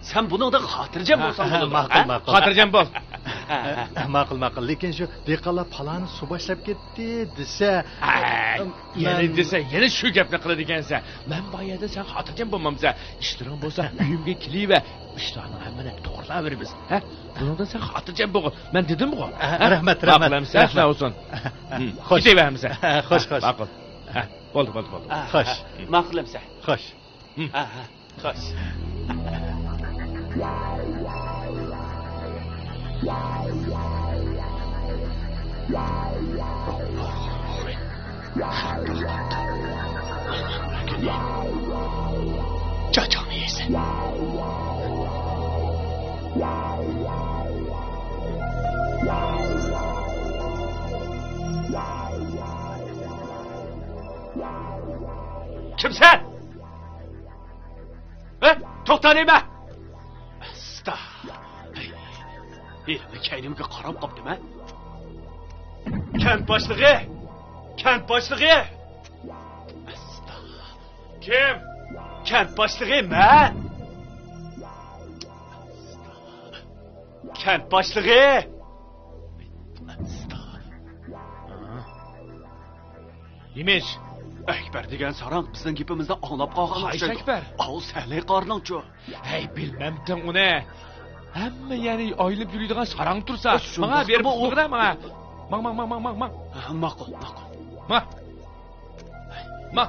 سەن بۇنىڭدىن خاتىرجەم بولساڭ بولىدۇ، ماقۇل، ھە؟ ماقۇل. خاتىرجەم بول. ھە، ھە. ماقۇل، ماقۇل. لېكىن شۇ دېھقانلار پالانى سۇ باشلاپ كەتتى دېسە، ھەي، يەنە مەن دېسە، يەنە شۇ گەپنى قىلىدىكەنسەن. مەن بار يەردە سەن خاتىرجەم بولمامسەن. ئىشلىرىڭ بولسا ئۆيۈمگە كېلىۋەر. ئىشلارنىڭ ھەممىنى توغرىلاۋېرىمىز. ھە؟ بۇنىڭدىن سەن خاتىرجەم بولغىن. مەن دېدىمغۇ. ھە، ھە؟ رەھمەت، رەھمەت، ماقۇل ئەمىسە، رەھمەت. شۇنداق بولسۇن. ھە، خوش، خوش. كېتىۋەر ئەمىسە. ھە، خوش، خوش. ماقۇل. ھە، بولدى، بولدى، بولدى. ھە، خوش. ھە، ماقۇل ئەمىسە. خوش. ھە، ھە، خوش. چاچاڭنى يەيسەن. كىمسەن؟ ھە؟ توختا دەيمەن! ئاستا. ھېلىمۇ كەينىمگە قاراپ قاپتىمەن. كەنت باشلىقى! كەنت باشلىقى! ئاستا. كىم؟ كەنت باشلىقى مەن! كەنت باشلىقى! ئاستا. نېمە ئىش؟ ئەكبەر دېگەن ساراڭ بىزنىڭ گېپىمىزنى ئاڭلاپ قالغان ئوخشايدۇ. قايسى ئەكبەر؟ ئاۋۇ سەلەي قارنىڭچۇ. ھەي، بىلمەمتىڭ ئۇنى. ھەممە يەرنى ئايلىنىپ يۈرىدىغان ساراڭ تۇرسا. شۇنداقمۇ؟ ماڭا بېرىپ ئۇسسۇلغىنە ماڭا. ماڭ، ماڭ، ماڭ، ماڭ، ماڭ. ماقۇل، ماقۇل. ماڭ. ماڭ.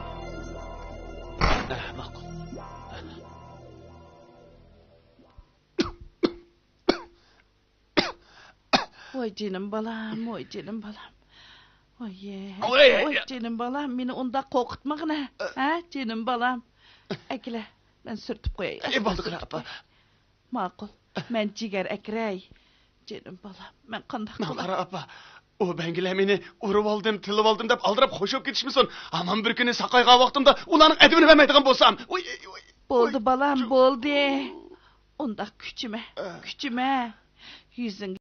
ماقۇل. ۋاي جېنىم بالام، ۋاي جېنىم بالام. ۋاي، ۋاي، ۋاي جېنىم بالام، مېنى ئۇنداق قورقۇتمىغىنە. ھە، جېنىم بالام. ئەكېلە، مەن سۈرتۈپ قوياي. ئەي، بولدى، قارا ئاپا. ماقۇل، مەن جىگەر ئەكىرەي. جېنىم بالام، مەن قانداق قىلاي؟ قارا ئاپا، ئۇ بەڭگىلەر مېنى ئۇرۇۋالدىم، تىلىۋالدىم دەپ ئالدىراپ خوش بولۇپ كېتىشمىسۇن. ھامان بىر كۈنى ساقايغان ۋاقتىمدا ئۇلارنىڭ ئەدىپىنى بەرمەيدىغان بولسام. ۋاي، ۋاي، ۋاي. بولدى بالام، بولدى. ئۇنداق كۈچىمە، كۈچىمە. يۈزۈڭگە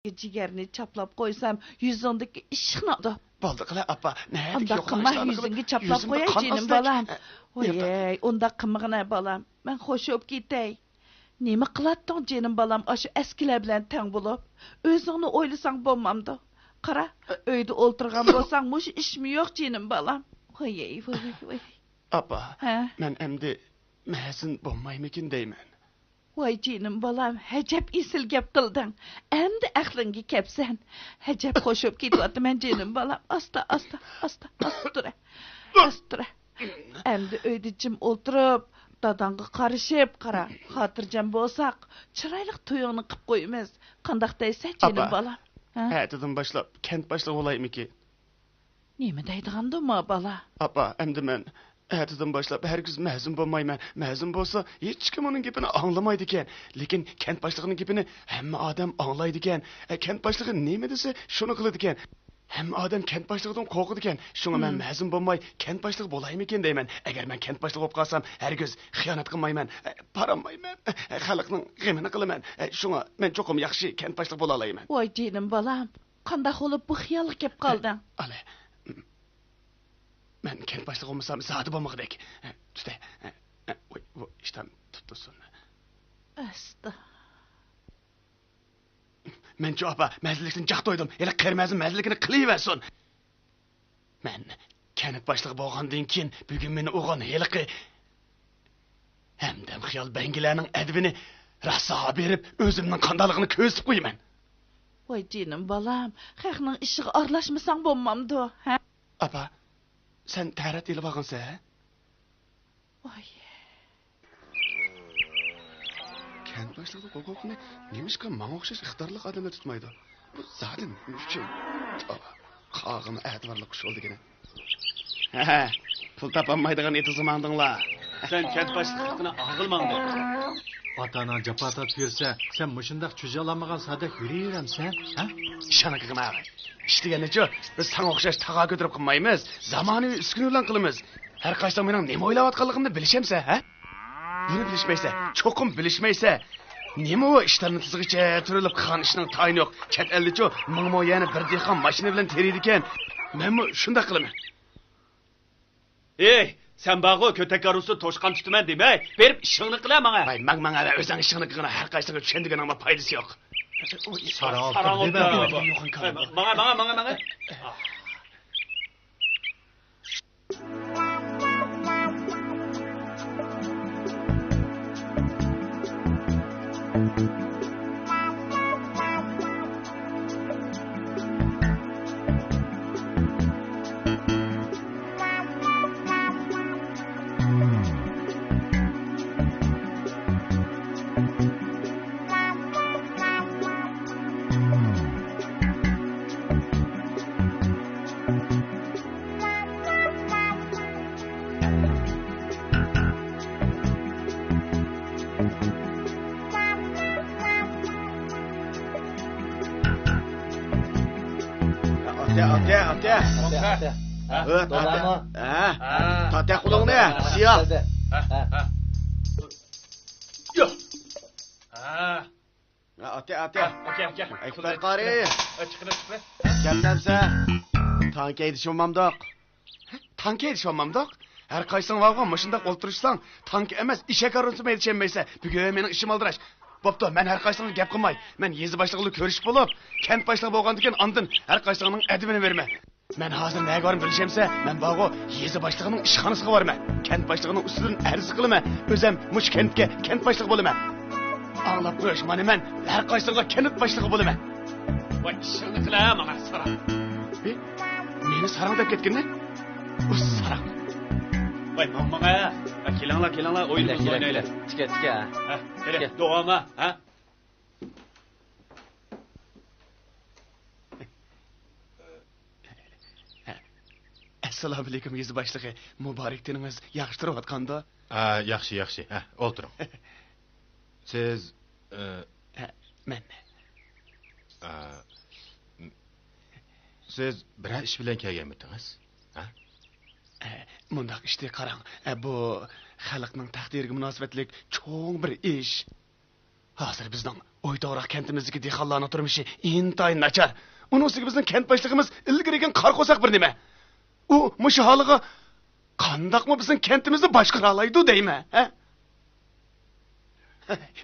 جىگەرنى چاپلاپ قويسام، يۈزۈڭدىكى ئىششىقلىنىدۇ. بولدى قىلە ئاپا، نەدىكى ئۇنداق قىلما، يۈزۈڭگە چاپلاپ قوياي، جېنىم بالام. ۋاي، ئۇنداق قىلمىغىنە بالام، مەن خوش بولۇپ كېتەي. نېمە قىلاتتىڭ جېنىم بالام، ئاشۇ ئەسكىلەر بىلەن تەڭ بولۇپ؟ ئۆزۈڭنى ئويلىساڭ بولمامدۇ؟ قارا، ئۆيدە ئولتۇرغان بولساڭ مۇشۇ ئىشمۇ يوق جېنىم بالام. ۋاي، ۋاي، ۋاي. ئاپا، ھە؟ مەن ئەمدى مەزىن بولمايمىكىن دەيمەن. ۋاي جېنىم بالام، ھەجەپ ئېسىل گەپ قىلدىڭ. ئەمدى ئەقلىڭگە كەپسەن. ھەجەپ خوش بولۇپ كېتىۋاتىمەن جېنىم بالام. ئاستا، ئاستا، ئاستا، ئاستا تۇرە. ئاستا تۇرە. ئەمدى ئۆيدە جىم ئولتۇرۇپ، داداڭغا قارىشىپ قارا. خاتىرجەم بولساق، چىرايلىق تويۇڭنى قىپ قويىمىز. قانداق دەيسەن جېنىم بالام؟ ھە؟ ئەتىدىن باشلاپ كەنت باشلىقى بولايمىكىن؟ نېمە دەيدىغاندۇ ما بالا؟ ئاپا، ئەمدى مەن ئەتىدىن باشلاپ ھەرگىز مەزۇن بولمايمەن. مەزۇن بولسا، ھېچكىم ئۇنىڭ گېپىنى ئاڭلىمايدىكەن. لېكىن كەنت باشلىقىنىڭ گېپىنى ھەممە ئادەم ئاڭلايدىكەن. ئە، كەنت باشلىقى نېمە دېسە، شۇنى قىلىدىكەن. ھەممە ئادەم كەنت باشلىقىدىن قورقىدىكەن. شۇڭا مەن مەزۇن بولماي، كەنت باشلىقى بولايمىكىن دەيمەن. ئەگەر مەن كەنت باشلىقى بولۇپ قالسام، ھەرگىز خىيانەت قىلمايمەن، ئە، بارالمايمەن، ئە، خەلقنىڭ غېمىنى قىلىمەن. ئە، شۇڭا مەن چوقۇم ياخشى كەنت باشلىقى بولالايمەن. ۋاي جېنىم بالام، قانداق بولۇپ بۇ خىيالغا كەپ قالدىڭ؟ ئالە، مەن كەنت باشلىقى بولمىسام زادى بولمىغۇدەك. تۈتە. ۋاي، بۇ ئىشتان تۇتۇلسۇن. ئاستا. مەنچۇ ئاپا، مەززىلىكتىن جاق تويدۇم. ھېلى قېرى مەزىن مەززىلىكىنى قىلىۋەرسۇن. مەن كەنت باشلىقى بولغاندىن كېيىن، بۈگۈن مېنى ئۇرغان ھېلىقى ھەمدەم خىيال بەڭگىلەرنىڭ ئەدىپىنى راسا بېرىپ، ئۆزۈمنىڭ قانداقلىقىنى كۆرسىتىپ قويىمەن. ۋاي جېنىم بالام، خەقنىڭ ئىشىغا ئارىلاشمىساڭ بولمامدۇ، ھە؟ ئاپا، سەن تەرەت ئېلىپ ئالغانسەن، ھە؟ ۋاي. كەنت باشلىقىنىڭ ھوقۇقىنى نېمىشقا ماڭا ئوخشاش ئىقتىدارلىق ئادەملەر تۇتمايدۇ؟ بۇ زادى نېمە ئۈچۈن؟ توۋا، قاغىمۇ ئەتىۋارلىق قۇش بولدى گېنە. ھە، پۇل تاپالمايدىغان ئېتىزغا ماڭدىڭلار. سەن كەنت باشلىقلىقىنى ئاغىل ماڭدى. ئاتا-ئاناڭ جاپا تارتىپ يۈرسە، سەن مۇشۇنداق چۈجە ئالالمىغان سادەك يۈرۈۋېرەمسەن، ھە؟ ئىشەنگىنە ئىش دېگەننىچۇ، بىز ساڭا ئوخشاش تاغا كۆتۈرۈپ قىلمايمىز، زامانىۋى ئۈسكۈنە بىلەن قىلىمىز. ھەر قايسىڭ مېنىڭ نېمە ئويلاۋاتقانلىقىمنى بىلىشەمسەن، ھە؟ بۇنى بىلىشمەيسەن، چوقۇم بىلىشمەيسەن. نېمە ئۇ ئىشلارنى تىزغىچە تۈرۈلۈپ قىلغان ئىشنىڭ تايىنى يوق. چەت ئەلدىچۇ مىڭ مو يەنى بىر دېھقان ماشىنا بىلەن تېرىيدىكەن. مەنمۇ شۇنداق قىلىمەن. ئېي، سەن بارغۇ، كۆتەك كارۋىسى توشقان تۇتىمەن دېمەي، بېرىپ ئىشىڭنى قىلە ماڭا. ۋاي، ماڭ، ماڭ، ئەۋە ئۆزۈڭ ئىشىڭنى قىلغىنا، ھەر قايسىڭغا چۈشەندۈرگىنىڭنىڭ پايدىسى يوق. ساراڭ ساراڭ ئوتتا. ماڭا، ماڭا، ماڭا، ماڭا. ئاتە، ئاتە، ئاتە. ئاتە، ئاتە. ھە، ئاتە. ھە. ھە. تاتە قولۇڭنى، سىيا. ھە، ھە. ياق. ھە. ھە، ئاتە، ئاتە. ھە، ئاكە، ئاكە. ئەكبەر قارى. ھە، چىقىڭ، چىقىڭ. كەلدىمسە. تانكا ھەيدىشىۋالمامدۇق؟ تانكا ھەيدىشىۋالمامدۇق؟ ھەر قايسىڭ بارغۇ، مۇشۇنداق ئولتۇرۇشساڭ، تانكا ئەمەس، ئېشەك ھارۋىسىمۇ ھەيدىشەلمەيسەن. بۈگۈن مېنىڭ ئىشىم ئالدىراش. بوپتۇ، مەن ھەر قايسىڭغا گەپ قىلماي. مەن يېزا باشلىقى بىلەن كۆرۈشۈپ بولۇپ، كەنت باشلىقى بولغاندىن كېيىن ئاندىن ھەر قايسىڭنىڭ ئەدىپىنى بېرىمەن. مەن ھازىر نەگە بارىمەن بىلىشەمسەن؟ مەن بارغۇ، يېزا باشلىقىنىڭ ئىشخانىسىغا بارىمەن. كەنت باشلىقىنىڭ ئۈستىدىن ئەرز قىلىمەن. ئۆزەم مۇشۇ كەنتكە كەنت باشلىقى بولىمەن. ئاڭلاپ قويۇش، مانا مەن ھەر قايسىڭغا كەنت باشلىقى بولىمەن. ۋاي، ئىشىڭنى قىلە ماڭا ساراڭ. ھې؟ مېنى ساراڭ دەپ كەتكىنى؟ ئۇ ساراڭ. ۋاي، ماڭ، ماڭ، ھە. ھە، كېلىڭلار، كېلىڭلار، ئويۇنىمىزنى ئوينايلى. تىكە، تىكە. ھە، قېنى، تىكە. داۋامى، ھە؟ ئەسسالامۇئەلەيكۇم، يېزا باشلىقى. مۇبارەك تېنىڭىز ياخشى تۇرۇۋاتقاندۇ؟ ھە، ياخشى، ياخشى. ھە، ئولتۇرۇڭ. سىز، ئە، ھە، مەن. ئە، سىز بىرەر ئىش بىلەن كەلگەنمىدىڭىز؟ ھە؟ ئە، مۇنداق ئىشتى، قاراڭ. ئە، بۇ خەلقنىڭ تەقدىرىگە مۇناسىۋەتلىك چوڭ بىر ئىش. ھازىر بىزنىڭ ئويتوغراق كەنتىمىزدىكى دېھقانلارنىڭ تۇرمۇشى ئىنتايىن ناچار. ئۇنىڭ ئۈستىگە بىزنىڭ كەنت باشلىقىمىز ئىلگىرى كەلگەن قارا قورساق بىر نېمە. ئۇ مۇشۇ ھالىغا قانداقمۇ بىزنىڭ كەنتىمىزنى باشقۇرالايدۇ دەيمەن، ھە؟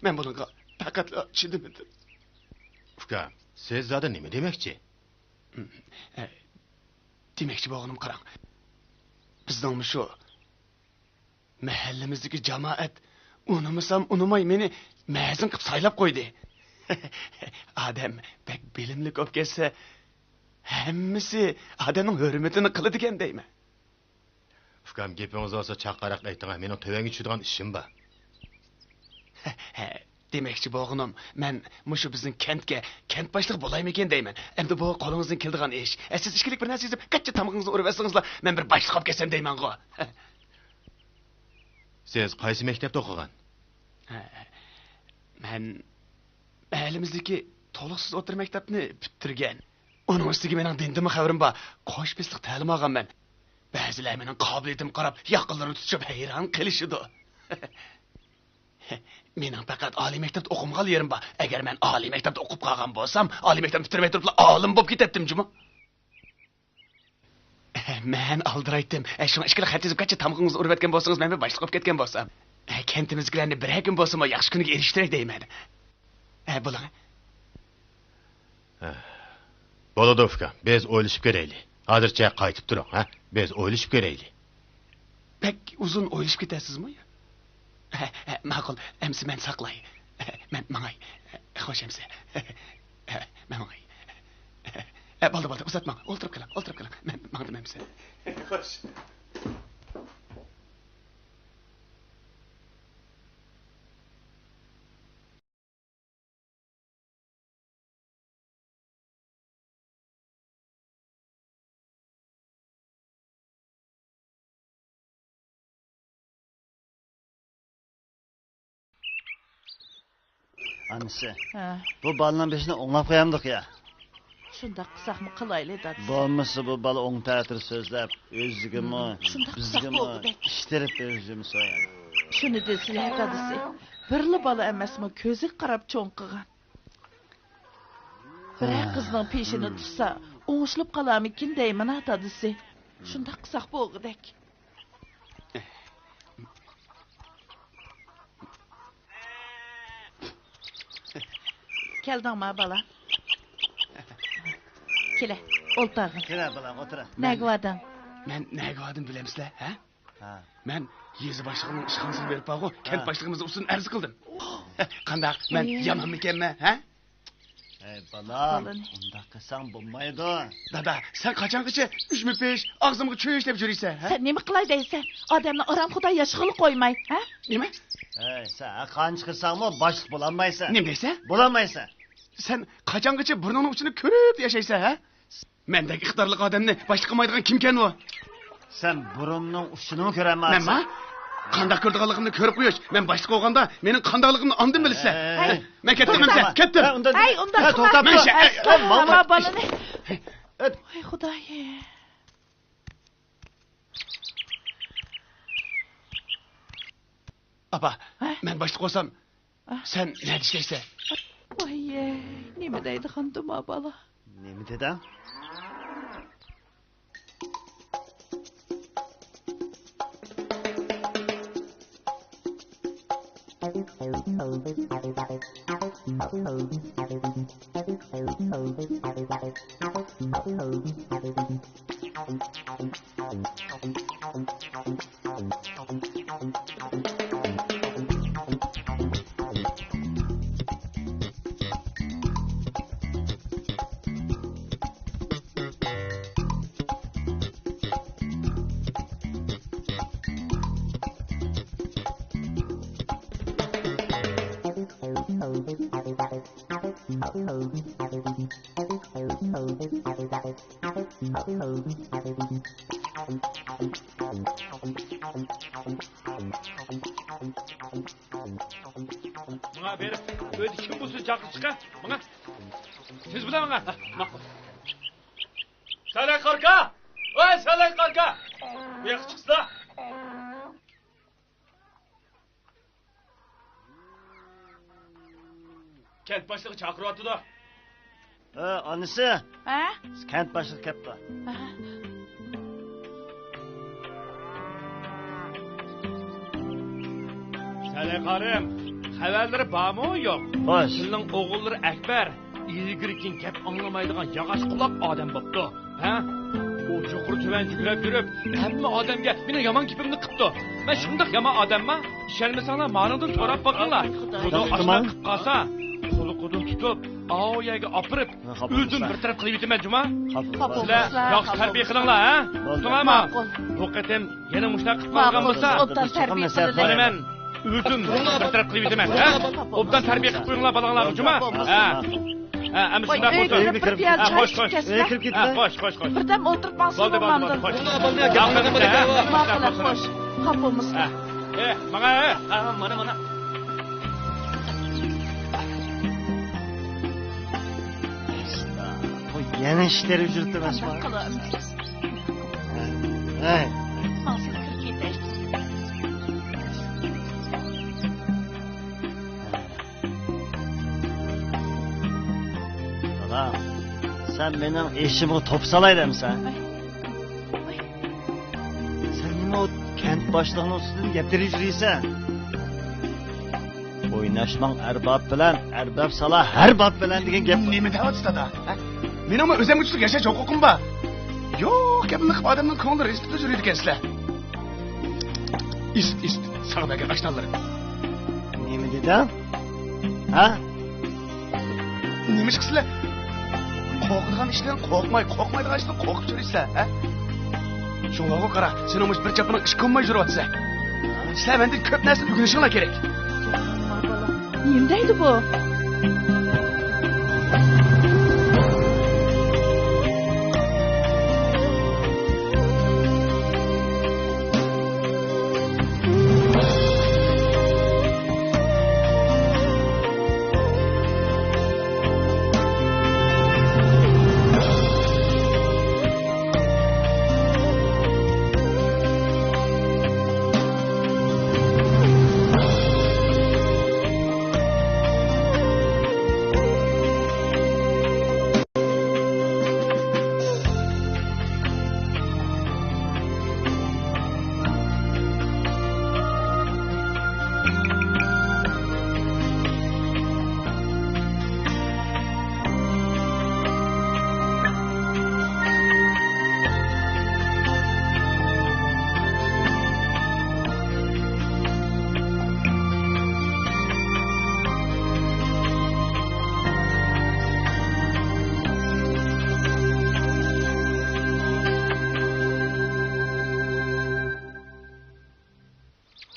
مەن بۇنىڭغا پەقەتلا چىدىمىدىم. ئۇكام، سىز زادى نېمە دېمەكچى؟ ئە، دېمەكچى بولغىنىم، قاراڭ. بىزنىڭ مۇشۇ مەھەللىمىزدىكى جامائەت ئۇنىمىسام ئۇنىماي مېنى مەزىن قىلىپ سايلاپ قويدى. ئادەم بەك بىلىملىك بولۇپ كەتسە، ھەممىسى ئادەمنىڭ ھۆرمىتىنى قىلىدىكەن دەيمەن. ئۇكام، گېپىڭىز بولسا چاققانراق ئېيتىڭ، مېنىڭ تۆۋەنگە چۈشىدىغان ئىشىم بار. دېمەكچى بولغىنىم، مەن مۇشۇ بىزنىڭ كەنتكە كەنت باشلىقى بولايمىكىن دەيمەن. ئەمدى بۇ قولىڭىزدىن كېلىدىغان ئىش. ئە، سىز ئىچكىرىلىك بىر نەرسە يېزىپ، قاچا تامىقىڭىزنى ئۇرۇۋەتسىڭىزلا، مەن بىر باشلىق بولۇپ كەتسەم دەيمەنغۇ. سىز قايسى مەكتەپتە ئوقۇغان؟ ھە، مەن مەھەللىمىزدىكى تولۇقسىز ئوتتۇرا مەكتەپنى پۈتتۈرگەن. ئۇنىڭ ئۈستىگە مېنىڭ دىندىنمۇ خەۋىرىم بار. قوش پىسلىق تەلىم ئالغان مەن. بەزىلەر مېنىڭ قابىلىيىتىمگە قاراپ ياقىلىرىنى تۇتۇشۇپ ھەيران قېلىشىدۇ. مېنىڭ پەقەت ئالىي مەكتەپتە ئوقۇمىغان يېرىم بار. ئەگەر مەن ئالىي مەكتەپتە ئوقۇپ قالغان بولسام، ئالىي مەكتەپنى پۈتتۈرمەي تۇرۇپلا ئالىم بولۇپ كېتەتتىم جۇمۇ. مەن ئالدىرايتتىم. شۇڭا ئىچكىرىلىك خەت يېزىپ، قاچا تامىقىڭىزنى ئۇرۇۋەتكەن بولسىڭىز، مەن بىر باشلىق بولۇپ كەتكەن بولسام. كەنتىمىزدىكىلەرنى بىرەر كۈن بولسىمۇ ياخشى كۈنگە ئېرىشتۈرەي دەيمەن. ھە، بولۇڭ. ھە. بولىدۇ، ئۇكام. بىز ئويلىشىپ كۆرەيلى. ھازىرچە قايتىپ تۇرۇڭ، ھە؟ بىز ئويلىشىپ كۆرەيلى. بەك ئۇزۇن ئويلىشىپ كېتەرسىزمۇ؟ ھە، ھە، ماقۇل. ئەمسە مەن ساقلاي. مەن ماڭاي. خوش ئەمسە. مەن ماڭاي. ھە، بولدى، بولدى. ئۇزاتماڭ. ئولتۇرۇپ قېلىڭ، ئولتۇرۇپ قېلىڭ. مەن ماڭدىم ئەمسە. خوش. ئانىسى، ھە. بۇ بالىنىڭ بېشىنى ئوڭلاپ قويامدۇق يا؟ شۇنداق قىلساقمۇ قىلايلى، دادىسى. بولمىسا بۇ بالا ئوڭ تەتۈر سۆزلەپ، ئۆزىگىمۇ، شۇنداق قىلساق بىزگىمۇ بولغۇدەك. ئىشتىرىپ ئۆزىمۇ سويايلى. شۇنى دېسىلە، دادىسى. بىرلا بالا ئەمەسمۇ، كۆزىگە قاراپ چوڭ قىلغان. بىرەر قىزنىڭ پېشىنى تۇتسا، ئوڭشىلىپ قالارمىكىن دەيمەن-ھە، دادىسى. شۇنداق قىلساق بولغۇدەك. كەلدىڭما، بالا؟ كېلە، ئولتۇرغىن. كېلە، بالام، ئولتۇر. نەگە باردىڭ؟ مەن نەگە باردىم بىلەمسىلەر، ھە؟ ھە. مەن يېزا باشلىقىنىڭ ئىشخانىسىغا بېرىپ بارغۇ، كەنت باشلىقىمىزنىڭ ئۈستىدىن ئەرز قىلدىم. قانداق، مەن يامانمىكەنمەن، ھە؟ ھەي، بالام، ئۇنداق قىلساڭ بولمايدۇ. دادا، سەن قاچانغىچە ئۈجمە پىش، ئاغزىمغا چۆچ دەپ يۈرىسەن، ھە؟ سەن نېمە قىلاي دەيسەن؟ ئادەمنى ئارام خۇدا ياشىغىلى قويماي، ھە؟ نېمە؟ ھەي، سەن ھەر قانچە قىلساڭمۇ باشلىق بولالمايسەن. نېمە دەيسەن؟ بولالمايسەن. سەن قاچانغىچە بۇرنۇڭنىڭ ئۇچىنى كۆرۈپ ياشايسەن، ھە؟ مەندەك ئىقتىدارلىق ئادەمنى باشلىق قىلمايدىغان كىمكەن ئۇ؟ سەن بۇرۇننىڭ ئۇچىنىمۇ كۆرەلمەيسەن. مەنما؟ قانداق كۆرىدىغانلىقىمنى كۆرۈپ قويۇش. مەن باشلىق بولغاندا مېنىڭ قانداقلىقىمنى ئاندىن بىلىسەن. ھەي. مەن كەتتىم ئەمسە، كەتتىم. ھەي، ئۇنداق قىلما. ھەي، ئۇنداق قىلما. ئەسلا، مانا بالىنى. ۋاي خۇدايىم. ئاپا، ھە؟ مەن باشلىق بولسام، سەن نەدە ئىشلەيسەن؟ ۋاي، نېمە دەيدىغاندۇ ما بالا؟ نېمە دېدىڭ؟ ماڭا بېرىپ، ئۆيدە كىم بولسا چاقىرىپ چىقە. ماڭا. تېز بىلەن ماڭا. ماقۇل. سەلەي قاركا! ۋاي، سەلەي قاركا! بۇ ياققا چىقسىلا! كەنت باشلىقى چاقىرىۋاتىدۇ. ھە، ئانىسى. ھە؟ كەنت باشلىقى كەپتۇ. ھە. سەلەي قارىم، خەۋەرلىرى بارمۇ يوق؟ خوش. سىلىنىڭ ئوغۇللىرى ئەكبەر ئىلگىرى كېيىن گەپ ئاڭلىمايدىغان ياغاچ قۇلاق ئادەم بوپتۇ. ھە؟ ئۇ يۇقىرى تۆۋەن جۈگرەپ يۈرۈپ، ھەممە ئادەمگە مېنىڭ يامان گېپىمنى قىپتۇ. مەن شۇنداق يامان ئادەمما؟ ئىشەنمىسەڭلار، مانىڭدىن سوراپ باقىڭلار. خۇدا. بۇنىڭ ئاشۇنداق قىپ قالسا، قولى-قولىدىن تۇتۇپ، ئاۋۇ يەرگە ئاپىرىپ، ھە، خاپا ئۆزۈم بولمىسا. بىر تەرەپ قىلىۋېتىمەن، جۇما. خاپا بولمىسا. سىلەر ياخشى تەربىيە قىلىڭلار، ھە؟ بولدى. ئۇقتۇڭلارمۇ؟ ماقۇل. بۇ قېتىم يەنە مۇشۇنداق قىپ قالغان بولسا، ئوبدان تەربىيە قىلىمەن. مانا مەن ئۆزۈم بىر تەرەپ قىلىۋېتىمەن، ھە؟ ئوبدان تەربىيە قىلىپ قويۇڭلار بالىڭلارغا، جۇما؟ ھە. ھە، ئەمدى شۇنداق بولسۇن. ئۆيگە كىرىپ بىر پىيالە چاي ئىچىپ كەتسىلە. ھە، خوش، خوش، خوش. بىردەم ئولتۇرۇپ ماڭسىلە، بولدى، بولدى، بولدى، خوش. ماقۇل، خوش. خاپا بولمىسىلا. ھە. ئە، ماڭا، ھە. ھە، مانا، مانا. بۇ يەنە ئىشلىرى يۈرۈپتۇ، قانداق قىلىمىز؟ ھەي. ماڭسىلە، كىرىپ كېتەي. دادا، سەن مېنىڭ ئېشىمغا توپا سالاي دەمسەن؟ سەن نېمە ئۇ كەنت باشلىقىنىڭ ئۈستىدىن گەپ تېرىپ يۈرىسەن؟ ئويناشماڭ ئەرباب بىلەن، ئەرباب سالا ھەر باب بىلەن دېگەن گەپ. نېمە دەۋاتىسىز، دادا؟ ھە؟ مېنىڭمۇ ئۆزۈمگە چۈشلۈك ياشاش ھوقۇقۇم بار. يوق گەپنى قىلىپ ئادەمنىڭ كۆڭلىنى رەنجىتىپ يۈرىدىكەنسىلەر. ئىست، ئىست، ساڭا بەرگەن ئاشنانلىرىم. نېمە دېدىڭ؟ ھە؟ نېمە ئىش قىلىسىلەر؟ قورقىدىغان ئىشتىن قورقماي، قورقمايدىغان ئىشتىن قورقۇپ يۈرىسىلەر، ھە؟ شۇڭلارغۇ قارا، سېنىڭ مۇشۇ بىر چاپىنىڭ ئىش كۆرمەي يۈرۈۋاتىسەن. سىلەر مەندىن كۆپ نەرسىنى ئۆگىنىشىڭلار كېرەك. نېمە دەيدۇ بۇ؟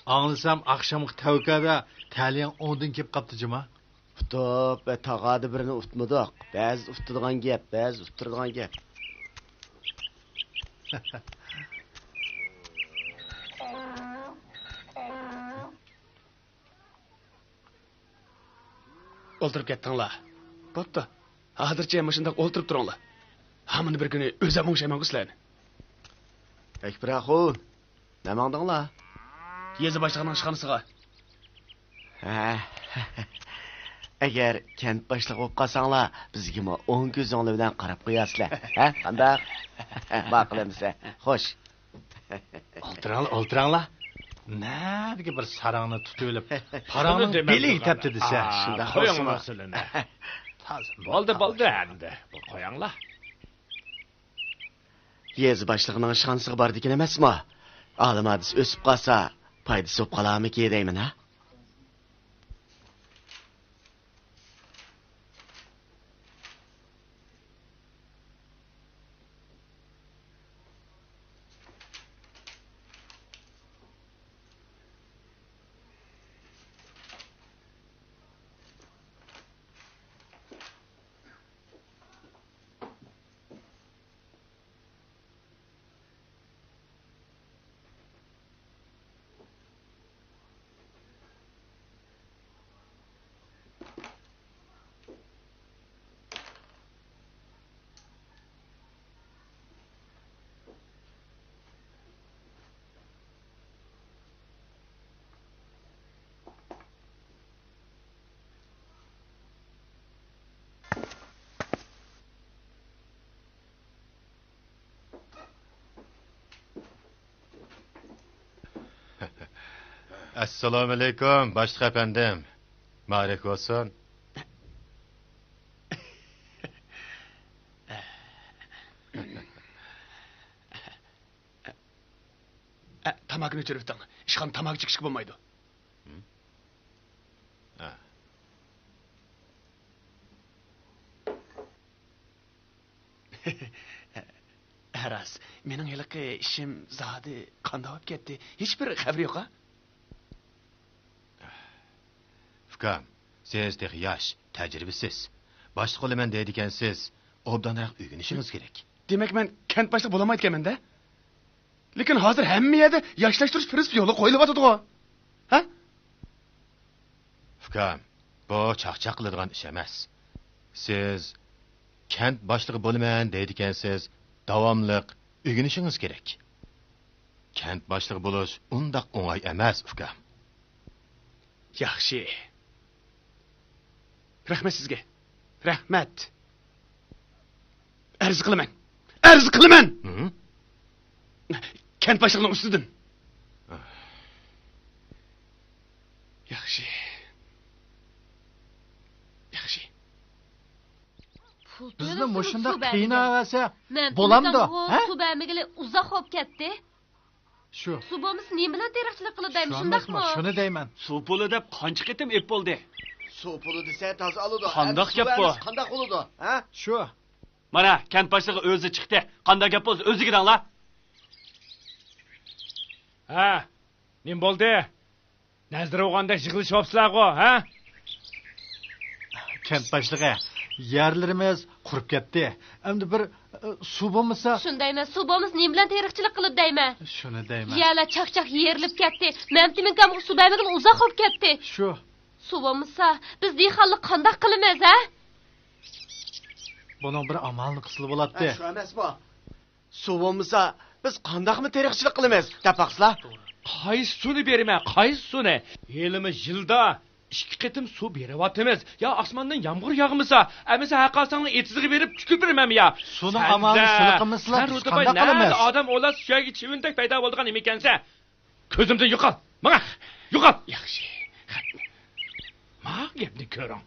ئاڭلىسام، ئاخشامقى تەۋكەدە تەلىيىڭ ئوڭدىن كېلىپ قاپتۇ جۇما. ئۇتۇپ ۋە تاغادا بىرنى ئۇتمىدۇق. بەزىدە ئۇتتۇرىدىغان گەپ، بەزىدە ئۇتتۇرىدىغان گەپ. ئولتۇرۇپ كەتتىڭلار. بوپتۇ. ھازىرچە مۇشۇنداق ئولتۇرۇپ تۇرۇڭلار. ھامىنى بىر كۈنى ئۆزۈم ئوڭشايمەنغۇ سىلەرنى. ئەكبەر ئاخۇن، نە ماڭدىڭلار؟ يېزا باشلىقىنىڭ ئىشخانىسىغا. ھە. ئەگەر كەنت باشلىقى بولۇپ قالساڭلار، بىزگىمۇ ئوڭ كۆزۈڭلار بىلەن قاراپ قويارسىلەر. ھە، قانداق؟ ماقۇل ئەمىسە. خوش. ئولتۇراڭلار، ئولتۇراڭلار. نەدىكى بىر ساراڭنى تۇتۇۋېلىپ، پاراڭنىڭ بېلىگە تەپتى دېسە. شۇنداق بولسىمۇ. بولدى، بولدى ئەمدى. بۇ قوياڭلار. يېزا باشلىقىنىڭ ئىشخانىسىغا بارىدىكەن ئەمەسمۇ؟ ئالىم ھادىسە ئۆسۈپ قالسا، پايدىسى بولۇپ قالارمىكى دەيمەن ھە؟ ئەسسالامۇئەلەيكۇم، باشلىق ئەپەندىم. مۇبارەك بولسۇن. ئە، تاماكىنى ئۆچۈرۈۋېتىڭ. ئىشخانا تاماكا چېكىشكە بولمايدۇ. ھە. ھە، راست. مېنىڭ ھېلىقى ئىشىم زادى قانداق بولۇپ كەتتى؟ ھېچبىر خەۋىرى يوق ھە؟ ئۇكام، سىز تېخى ياش، تەجرىبىسىز. باشلىق بولىمەن دەيدىكەنسىز، ئوبدانراق ئۆگىنىشىڭىز كېرەك. دېمەك، مەن كەنت باشلىقى بولالمايدىكەنمەن-دە؟ لېكىن ھازىر ھەممە يەردە ياشلاشتۇرۇش پىرىنسىپى يولغا قويۇلۇۋاتىدىغۇ. ھە؟ ئۇكام، بۇ چاقچاق قىلىدىغان ئىش ئەمەس. سىز كەنت باشلىقى بولىمەن دەيدىكەنسىز، داۋاملىق ئۆگىنىشىڭىز كېرەك. كەنت باشلىقى بولۇش ئۇنداق ئوڭاي ئەمەس، ئۇكام. ياخشى. رەھمەت سىزگە. رەھمەت. ئەرز قىلىمەن. ئەرز قىلىمەن! ھە؟ كەنت باشلىقىنىڭ ئۈستىدىن. ياخشى. ياخشى. پۇل بىزنى تۆلەپسىمۇ مۇشۇنداق سۇ بەرمىگەن؟ قىيناۋەرسە مەن بولامدۇ، تېمىزلەڭغۇ ھە؟ سۇ بەرمىگىلى ئۇزاق بولۇپ كەتتى. شۇ. سۇ بولمىسا نېمە بىلەن تېرىقچىلىق قىلىپ دەيمەن، شۇ شۇنداقمۇ؟ ئەمەسمۇ؟ شۇنى دەيمەن. سۇ پۇلى دەپ قانچە قېتىم ئېپ بولدى؟ سۇ پۇلى دېسە تازا ئالىدۇ. قانداق ئەمدى سۇ گەپ بۇ؟ بەرمىسە قانداق بولىدۇ، ھە؟ شۇ. مانا، كەنت باشلىقى ئۆزى چىقتى. قانداق گەپ بولسا ئۆزىگە دەڭلار. ھە، نېمە بولدى؟ نەزىر ئوغاندەك يىغلىشىۋاپسىلەرغۇ، ھە؟ كەنت باشلىقى، يەرلىرىمىز قۇرۇپ كەتتى. ئەمدى بىر، ئە، سۇ بولمىسا. شۇنى دەيمەن، سۇ بولمىسا نېمە بىلەن تېرىقچىلىق قىلىپ دەيمەن؟ شۇنى دەيمەن. يەرلەر چاقچاق يېرىلىپ كەتتى. مەمتىمىن ئاكامغا سۇ بەرمىگىلى ئۇزاق بولۇپ كەتتى. شۇ. سۇ بولمىسا، بىز دېھقانلار قانداق قىلىمىز، ھە؟ بۇنىڭ بىر ئامالىنى قىلسىلا بولاتتى. ھە، شۇ ئەمەسمۇ؟ سۇ بولمىسا، بىز قانداقمۇ تېرىقچىلىق قىلىمىز، دەپ باقسىلا. قايسى سۇنى بېرىمەن، قايسى سۇنى؟ ھېلىمۇ يىلدا ئىككى قېتىم سۇ بېرىۋاتىمىز. يا ئاسماندىن يامغۇر ياغمىسا، ئەمىسە ھەرقايسىڭلارنىڭ ئېتىزىغا بېرىپ چۈشكۈن بېرىمەنمۇ يا؟ سۇنىڭ ئامالىنى سىلە قىلمىسىلا، بىز قانداق قىلىمىز؟ ئادەم ئويلاش سۆيگى چىۋىندەك پەيدا بولىدىغان نېمىكەنسەن؟ كۆزۈمدىن يوقال! ماڭا! يوقال! ياخشى. ماڭا گەپنى كۆرۈڭ.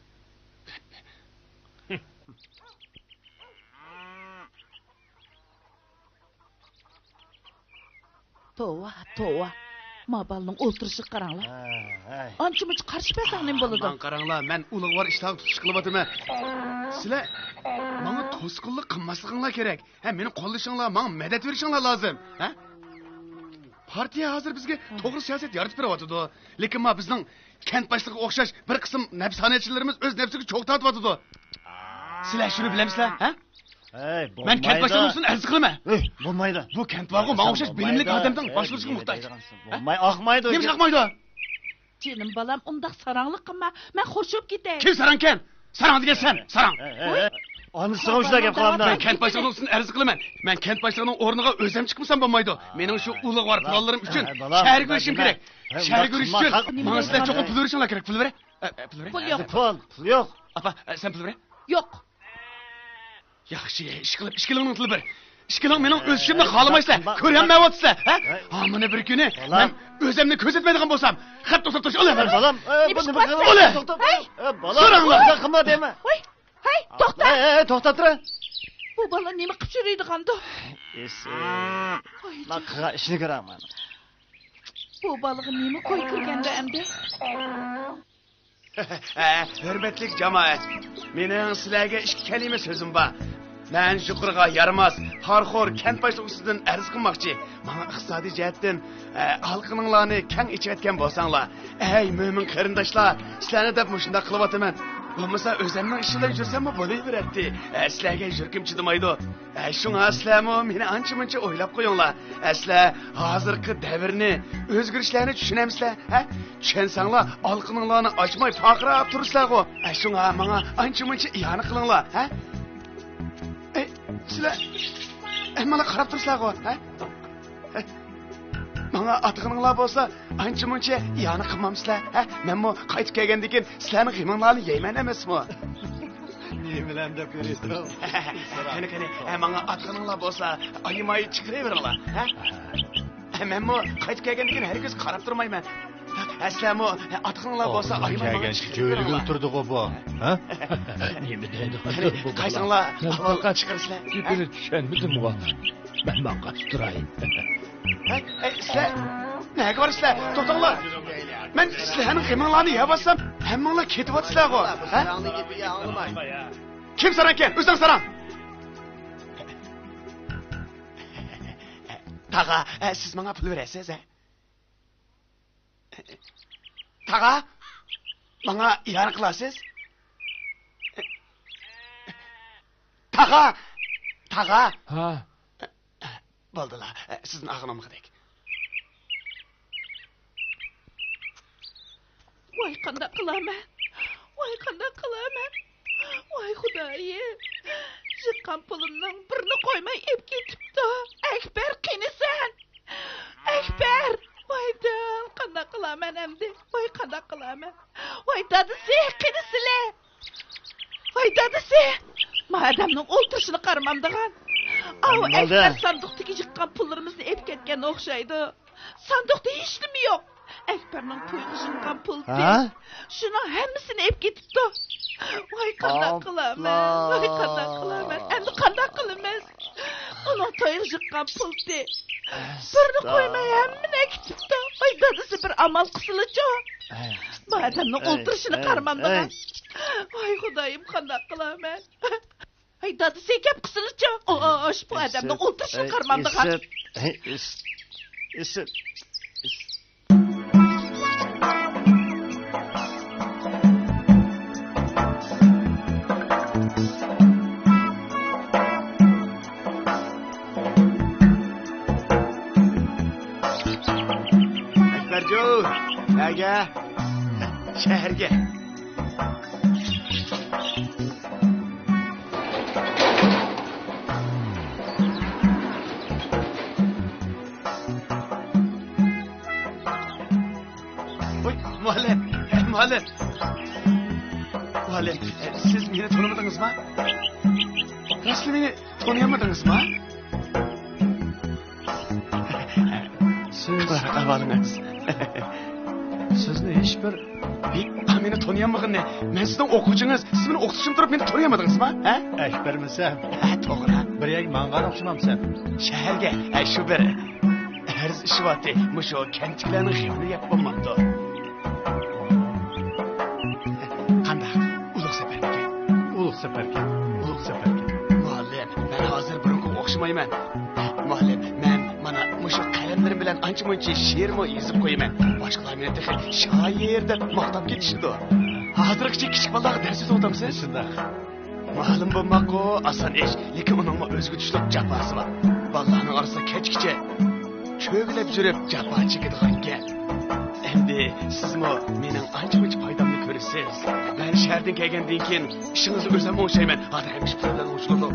توۋا، توۋا. ما بالىنىڭ ئولتۇرۇشىغا قاراڭلار. ھەي. ئانچە-مۇنچە قارىشىپ بەرسەڭ نېمە بولىدۇ؟ ماڭا قاراڭلار، مەن ئۇلۇغۋار ئىشلارغا تۇتۇش قىلىۋاتىمەن. سىلەر ماڭا توسقۇنلۇق قىلماسلىقىڭلار كېرەك. ھە، مېنى قوللىشىڭلار، ماڭا مەدەت بېرىشىڭلار لازىم. ھە؟ پارتىيە ھازىر بىزگە توغرا سىياسەت يارىتىپ بېرىۋاتىدۇ. لېكىن ما بىزنىڭ كەنت باشلىقىغا ئوخشاش بىر قىسىم نەپسانىيەتچىلىرىمىز ئۆز نەپسىگە چوغ تارتىۋاتىدۇ. سىلەر شۇنى بىلەمسىلەر، ھە؟ ھەي، مەن كەنت باشلىقىنىڭ ئۈستىدىن ئەرز قىلىمەن. ھەي، بولمايدۇ. بۇ كەنت بارغۇ، ماڭا ئوخشاش بىلىملىك ئادەمنىڭ باشلىشىغا موھتاج. بولماي، ئاقمايدۇ. نېمىشقا ئاقمايدۇ؟ جېنىم بالام، ئۇنداق ساراڭلىق قىلما. مەن خورشىپ كېتەي. كىم ساراڭكەن؟ ساراڭ دېگەن سەن، ساراڭ. ھەي، ھەي، ھەي. ئانىسىغا مۇشۇنداق گەپ قىلامدۇ؟ مەن كەنت باشلىقىنىڭ ئۈستىدىن ئەرز قىلىمەن. مەن كەنت باشلىقىنىڭ ئورنىغا ئۆزۈم چىقمىسام بولمايدۇ. مېنىڭ شۇ ئۇلۇغۋار پىلانلىرىم ئۈچۈن شەھەرگە بېرىشىم كېرەك. شەھەرگە بېرىش ئۈچۈن ماڭا سىلەر چوقۇم پۇل بېرىشىڭلار كېرەك. پۇل بېرە. ئە، ئە، پۇل بېرە. پۇل يوق. پۇل، پۇل يوق. ئاپا، ئە، سەن پۇل بېرە. يوق. ياخشى، ئىشقىلىپ ئىككىلىڭنىڭ تىلى بىر. ئىككىلىڭ مېنىڭ ئۆسۈشۈمنى خالىمايسىلەر، كۆرەلمەيۋاتىسىلەر، ھە؟ ھامىنى بىر كۈنى مەن ئۆزۈمنى كۆزەتمەيدىغان بولسام، خەت توختىتىش ئالىمەن. بالام، بۇنى بىر قىلىڭ. بالام، ساراڭلار. ھەي، ھەي، توختا. ھەي، ھەي، توختاپ تۇرۇڭ. بۇ بالا نېمە قىلىپ يۈرىدىغاندۇ؟ ئېسى. قىلغان ئىشىنى كۆرەڭ. بۇ بالىغا نېمە كوي كىرگەندۇ ئەمدى؟ ھە، ھۆرمەتلىك جامائەت، مېنىڭ سىلەرگە ئىككى كەلىمە سۆزۈم بار. مەن يۇقىرىغا يارىماس، پارىخور كەنت باشلىقى ئۈستىدىن ئەرز قىلماقچى. ماڭا ئىقتىسادىي جەھەتتىن، ئە، ئالىقىنىڭلارنى كەڭ ئېچىۋەتكەن بولساڭلار. ئەي، مۆمىن قېرىنداشلار، سىلەرنى دەپ مۇشۇنداق قىلىۋاتىمەن. بولمىسا ئۆزەمنىڭ ئىشىدا يۈرسەممۇ بولۇۋېرەتتى. ئە، سىلەرگە يۈرىكىم چىدىمايدۇ. ئە، شۇڭا سىلەرمۇ مېنى ئانچە-مۇنچە ئويلاپ قويۇڭلار. ئە، سىلەر ھازىرقى دەۋرنى، ئۆزگىرىشلەرنى چۈشىنەمسىلەر؟ ھە؟ چۈشەنسەڭلار، ئالىقىنىڭلارنى ئاچماي پارقىراپ تۇرىسىلەرغۇ. ئە، شۇڭا ماڭا ئانچە-مۇنچە ئىئانە قىلىڭلار. ھە؟ ئەي، سىلەر ھەممىڭلار قاراپ تۇرىسىلەرغۇ. ھە؟ ماڭا ئاتىغىنىڭلار بولسا، ئانچە-مۇنچە ئىئانە قىلمامسىلەر؟ ھە؟ مەنمۇ قايتىپ كەلگەندىن كېيىن سىلەرنىڭ غېمىڭلارنى يەيمەن ئەمەسمۇ؟ نېمىلەرنى دەپ يۈرىسىز؟ قېنى، قېنى، ھە، ماڭا ئاتىغىنىڭلار بولسا، ئايىماي چىقىرىۋېرىڭلار، ھە؟ ھە، مەنمۇ قايتىپ كەلگەندىن كېيىن ھەرگىز قاراپ تۇرمايمەن. ھە، سىلەرمۇ، ھە، ئاتىغىنىڭلار بولسا، ئايىماي ماڭا چىقىرىۋېرىڭلار. كۆرگىلى تۇردىغۇ بۇ، ھە؟ نېمە دەيدۇ؟ قايسىڭلار ئاۋۋال چىقىرىسىلەر، ھە؟ گېپىنى چۈشەنمىدىمغۇ. مەن ماڭغاچ تۇراي. ھە؟ ئەي، سىلەر نەگە بارىسىلەر؟ توختاڭلار. مەن سىلەرنىڭ غېمىڭلارنى يەۋاتسام، ھەممىڭلار كېتىۋاتىسىلەرغۇ. ھە؟ كىم ساراڭكەن؟ ئۆزۈڭ ساراڭ. تاغا، سىز ماڭا پۇل بېرەسىز، ھە؟ تاغا؟ ماڭا ئىئانە قىلارسىز؟ تاغا! تاغا! ھا. بولدىلا، سىزدىن ئاغىنىم قىدەك. ۋاي، قانداق قىلارمەن؟ ۋاي، قانداق قىلارمەن؟ ۋاي، خۇدايىم! يىغقان پۇلۇمنىڭ بىرىنى قويماي ئېلىپ كېتىپتۇ. ئەكبەر، قېنى سەن؟ ئەكبەر! ۋاي دىل، قانداق قىلارمەن ئەمدى؟ ۋاي، قانداق قىلارمەن؟ ۋاي دادىسى، قېنى سىلى؟ ۋاي دادىسى! ما ئادەمنىڭ ئولتۇرۇشىنى قارىمامدىغان. ئاۋۇ ئەكبەر ساندۇقتىكى يىغقان پۇللىرىمىزنى ئېلىپ كەتكەن ئوخشايدۇ. ساندۇقتا ھېچنېمە يوق. ئەكبەرنىڭ تويغا يىغقان پۇلى. ھە؟ شۇنىڭ ھەممىسىنى ئېلىپ كېتىپتۇ. ۋاي، قانداق قىلارمەن؟ ۋاي، قانداق قىلارمەن؟ ئەمدى قانداق قىلىمىز؟ ئۇنىڭ تويغا يىغقان پۇلى. بىرنى قويماي ھەممىنى ئەكېتىپتۇ. ۋاي، دادىسى بىر ئامال قىلسىلىچۇ. ما ئادەمنىڭ ئولتۇرۇشىنى قارىمامدىغان. ۋاي، خۇدايىم، قانداق قىلارمەن؟ ھەي، دادىسى، گەپ قىلسىلىچۇ. ئوش، بۇ ئادەمنىڭ ئولتۇرۇشىنى قارىمامدىغان. ئەكبەرجان، نەگە؟ شەھەرگە. ۋاي، مۇئەللىم، مۇئەللىم. مۇئەللىم، سىز مېنى تونۇمىدىڭىزما؟ راستلا مېنى تونۇيالمىدىڭىزما؟ سىز، ئەھۋالىڭىز؟ سىزنى ھېچبىر، ھېچ، مېنى تونۇيالمىغىنىنى، مەن سىزنىڭ ئوقۇغۇچىڭىز، سىز مېنى ئوقۇتقۇچىم تۇرۇپ مېنى تونۇيالمىدىڭىزما، ھە؟ ئەكبەرمىسەن؟ ھە، توغرا. بىر يەرگە ماڭغان ئوخشىمامسەن؟ شەھەرگە، ھە، شۇ بىر ھەرز ئىشى بارتى، مۇشۇ كەنتتىكىلەرنىڭ خېپىنى يەپ بولمامدۇ؟ قانداق؟ ئۇلۇغ سەپەرمىكەن؟ ئۇلۇغ سەپەركەن، ئۇلۇغ سەپەركەن. مۇئەللىم، مەن ھازىر بۇرۇنقىغا ئوخشىمايمەن. مۇئەللىم، مەن مانا مۇشۇ قەلەملىرىم بىلەن ئانچە-مۇنچە شېئىرمۇ يېزىپ قويىمەن. باشقىلار مېنى تېخى شائىر دەپ ماختاپ كېتىشىدۇ. ھازىرغىچە كىچىك بالىلارغا دەرس ئۆتۈۋاتامسىز؟ شۇنداق. مەلۇم بولماققۇ ئاسان ئىش، لېكىن ئۇنىڭمۇ ئۆزگىچە تۈرلۈك جاپاسى بار. بالىلارنىڭ ئارىسىدا كەچكىچە چۆگىلەپ يۈرۈپ جاپا چېكىدىغان گەپ. ئەمدى سىزمۇ مېنىڭ ئانچە-مۇنچە پايدامنى كۆرىسىز. مەن شەھەردىن كەلگەندىن كېيىن ئىشىڭىزنى ئۆزۈم ئوڭشايمەن. ھازىر ھەممە ئىش پۇل بىلەن ئوڭشىلىدۇ.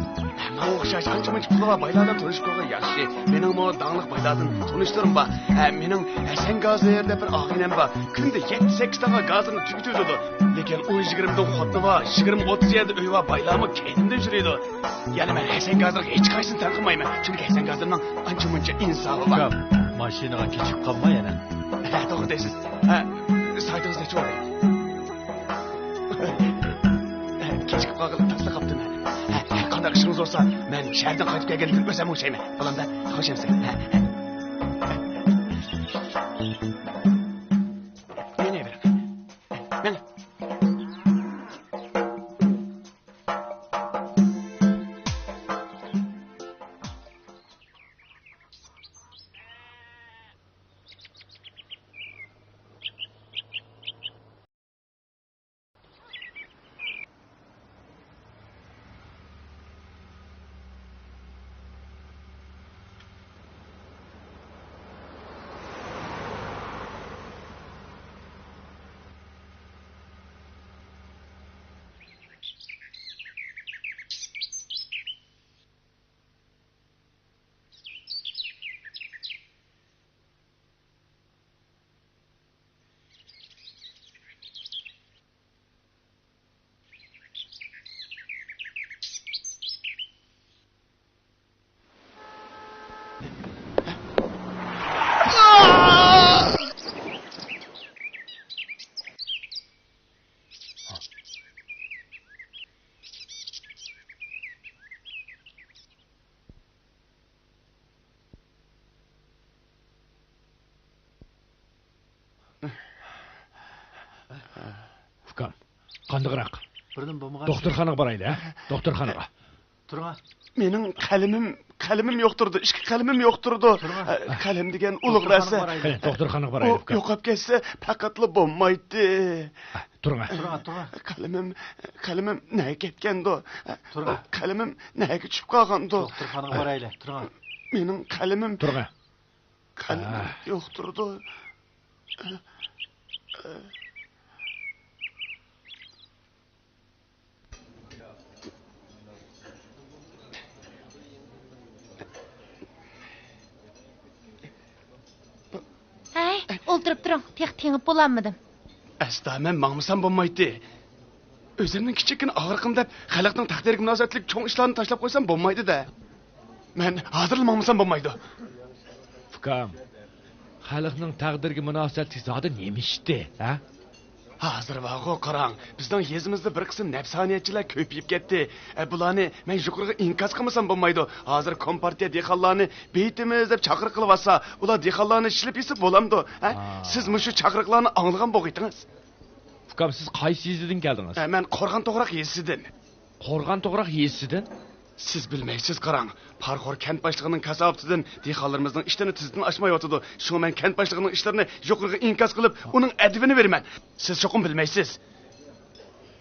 ماڭا ئوخشاش ئانچە-مۇنچە پۇلى بار بايلار بىلەن تونۇشۇپ قويغان ياخشى. مېنىڭمۇ داڭلىق بايلاردىن تونۇشلىرىم بار. ھە، مېنىڭ ھەسەن گازىر دەپ بىر ئاغىنەم بار. كۈندە يەتتە-سەككىز تاغا گازىرنى تۈگىتىۋېتىدۇ. لېكىن ئون يىگىرمىدىن خوتۇنى بار، يىگىرمە ئوتتۇز يەردە ئۆيى بار بايلارمۇ كەينىمدىن يۈرىدۇ. يەنە مەن ھەسەن گازىرغا ھېچقايسىسىنى تەنقىدلىمايمەن، چۈنكى ھەسەن گازىرنىڭ ئانچە-مۇنچە ئىنسابى بار. ئۇكام، ماشىنىغا كېچىكىپ قالما يەنە. ھە، توغرا دەيسىز. ھە، سائىتىڭىز نەچچە بولدى؟ ھە، كېچىكىپ قالغىلى تاسلا قاپتىمەن. ھە، ھەر قانداق ئىشىڭىز بولسا، مەن شەھەردىن قايتىپ كەلگەندىن ئۆزۈم ئوڭشايمەن. بولامدا؟ خوش ئەمىسە. ھە، ھە. مېنى بېرىڭ. مېنى. ئۇكام، قانداقراق؟ بىرنېمە بولمىغان. دوختۇرخانىغا بارايلى، ھە؟ دوختۇرخانىغا. تۇرۇڭ. مېنىڭ قەلىمىم قەلىمىم يوق تۇرىدۇ، ئىككى قەلىمىم يوق تۇرىدۇ. تۇرۇڭ. ئە، قەلەم دېگەن ئۇلۇغ نەرسە. دوختۇرخانىغا بارايلى. قېنى، دوختۇرخانىغا ئۇ بارايلى، ئۇكام. يوقاپ كەتسە، پەقەتلا بولمايتتى. ئە، تۇرۇڭ، ئە. تۇرۇڭ، تۇرۇڭ. قەلىمىم، قەلىمىم نەگە كەتكەندۇ؟ تۇرۇڭ. قەلىمىم نەگە چۈشۈپ قالغاندۇ؟ دوختۇرخانىغا بارايلى، تۇرۇڭ. مېنىڭ قەلىمىم. تۇرۇڭ، ئە. قەلىمىم ئە. يوق تۇرىدۇ. ھەي، ئولتۇرۇپ تۇرۇڭ، تېخى تېڭىپ بولالمىدىم. ئەستا مەن ماڭمىسام بولمايتتى. ئۆزۈمنىڭ كىچىككىنە ئاغرىقىم دەپ، خەلقنىڭ تەقدىرىگە مۇناسىۋەتلىك چوڭ ئىشلارنى تاشلاپ قويسام بولمايدۇ-دە. مەن ھازىرلا ماڭمىسام بولمايدۇ. ئۇكام، خەلقنىڭ تەقدىرىگە مۇناسىۋەتلىك زادى نېمە ئىشتى، ھە؟ ھازىر بارغۇ، قاراڭ، بىزنىڭ يېزىمىزدا بىر قىسىم نەپسانىيەتچىلەر كۆپىيىپ كەتتى. ئە، بۇلارنى مەن يۇقىرىغا ئىنكاس قىلمىسام بولمايدۇ. ھازىر كومپارتىيە دېھقانلارنى بېيىتىمىز دەپ چاقىرىق قىلىۋاتسا، ئۇلار دېھقانلارنى ئىشلىتىپ يېسە بولامدۇ، ھە؟ ھا. سىز مۇشۇ چاقىرىقلارنى ئاڭلىغان بولغىيتىڭىز. ئۇكام، سىز قايسى يېزىدىن كەلدىڭىز؟ ئە، مەن قورغان توغراق يېزىسىدىن. قورغان توغراق يېزىسىدىن؟ سىز بىلمەيسىز، قاراڭ. پارىخور كەنت باشلىقىنىڭ كاساپىتىدىن دېھقانلىرىمىزنىڭ ئىشلىرىنى تېزدىن ئاچمايۋاتىدۇ. شۇڭا مەن كەنت باشلىقىنىڭ ئىشلىرىنى يۇقىرىغا ئىنكاس قىلىپ، ئۇنىڭ ئەدىپىنى بېرىمەن. سىز چوقۇم بىلمەيسىز.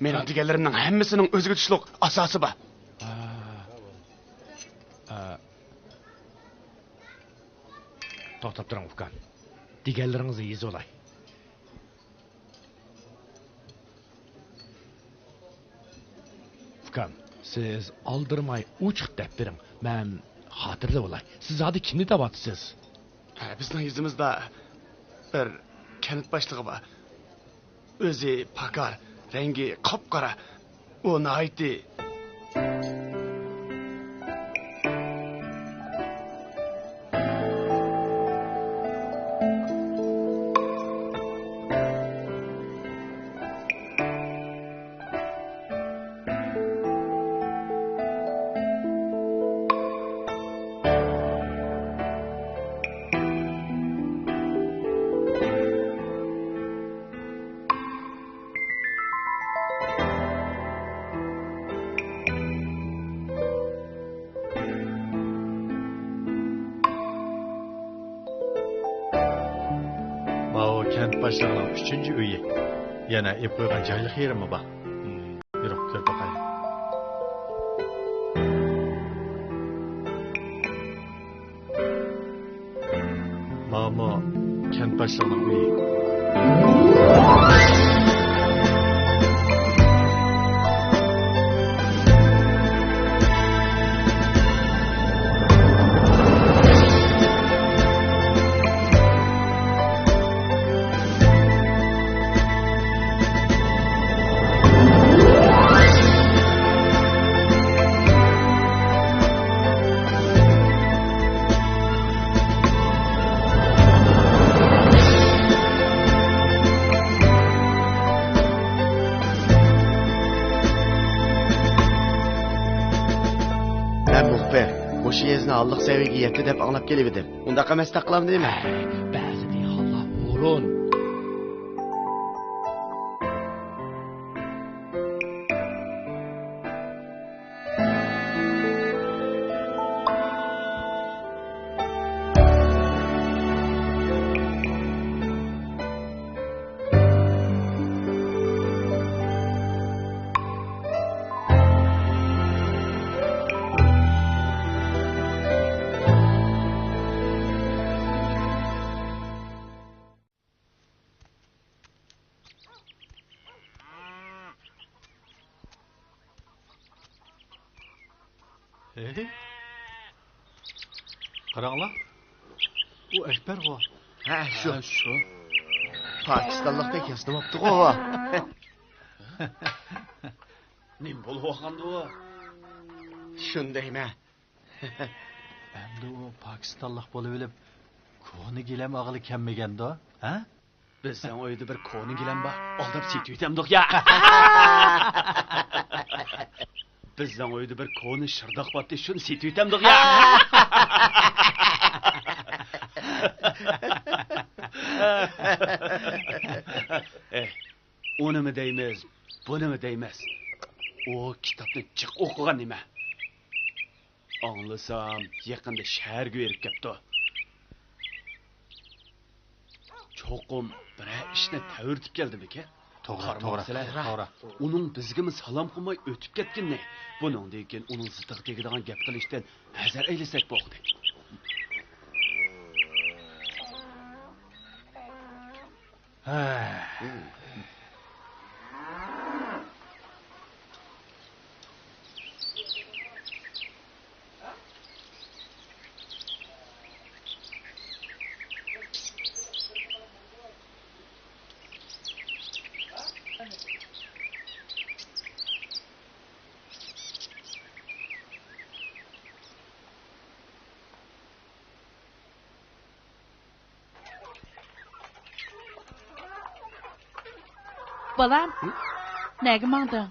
مېنىڭ دېگەنلىرىمنىڭ ھەممىسىنىڭ ئۆزىگە تۇشلۇق ئاساسى بار. ئا، ئا. توختاپ تۇرۇڭ، ئۇكام. دېگەنلىرىڭىزنى يېزىۋالاي. ئۇكام، سىز ئالدىرىماي ئوچۇق دەپ بېرىڭ. مەن خاتىرىلىۋالاي. سىز زادى كىمنى دەۋاتىسىز؟ ھە، بىزنىڭ يېزىمىزدا بىر كەنت باشلىقى بار. ئۆزى پاكار، رەڭگى قاپقارا. ئۇ ناھايىتى ماۋۇ كەنت باشلىقىنىڭ ئۈچىنچى ئۆيى. يەنە ئېلىپ قويغان جايلىق يېرىمۇ بار. يۈرۈڭ، كۆرۈپ باقايلى. ماۋۇ كەنت باشلىقىنىڭ ئۆيى. مەن مۇخبىر. مۇشۇ يېزىنى ھاللىق سەۋىيەگە يەتتى دەپ ئاڭلاپ كېلىۋىدىم. ئۇنداق ئەمەس، تاقلام نېمە؟ بەزى دېھقانلار ھۇرۇن. ھەي، قاراڭلار، ئۇ ئەكبەرغۇ. ھە، شۇ. ھە، شۇ. پاكىستانلىقتەك ياسىنىۋاپتىغۇ. نېمە بولۇۋالغاندۇ ئۇ؟ شۇندايمەن. ئەمدى ئۇ پاكىستانلىق بولۇۋېلىپ، كونا گىلەم ئالغىلى كەلمىگەندۇ، ھە؟ بىزنىڭ ئۆيدە بىر كونا گىلەم بار، ئالداپ سېتىۋېتەمدۇق يا؟ بىزنىڭ ئۆيدە بىر كونا شىرداق بارتى، شۇنى سېتىۋېتەمدۇق يا؟ ئۇنىمۇ دەيمىز، بۇنىمۇ دەيمىز. ئۇ كىتابنى جىق ئوقۇغان نېمە؟ ئاڭلىسام، يېقىندا شەھەرگە بېرىپ كەپتۇ. چوقۇم بىرەر ئىشنى تەۋرىتىپ كەلدىمىكىن؟ توغرا، توغرا، قارىمامسىلەر؟ توغرا. ئۇنىڭ بىزگىمۇ سالام قىلماي ئۆتۈپ كەتكىنىنى، بۇنىڭدىن كېيىن ئۇنىڭ زىتىغا تېگىدىغان گەپ قىلىشتىن ھەزەر ئەيلىسەك بولدى. ھە. بالام، ھە؟ نەگە ماڭدىڭ؟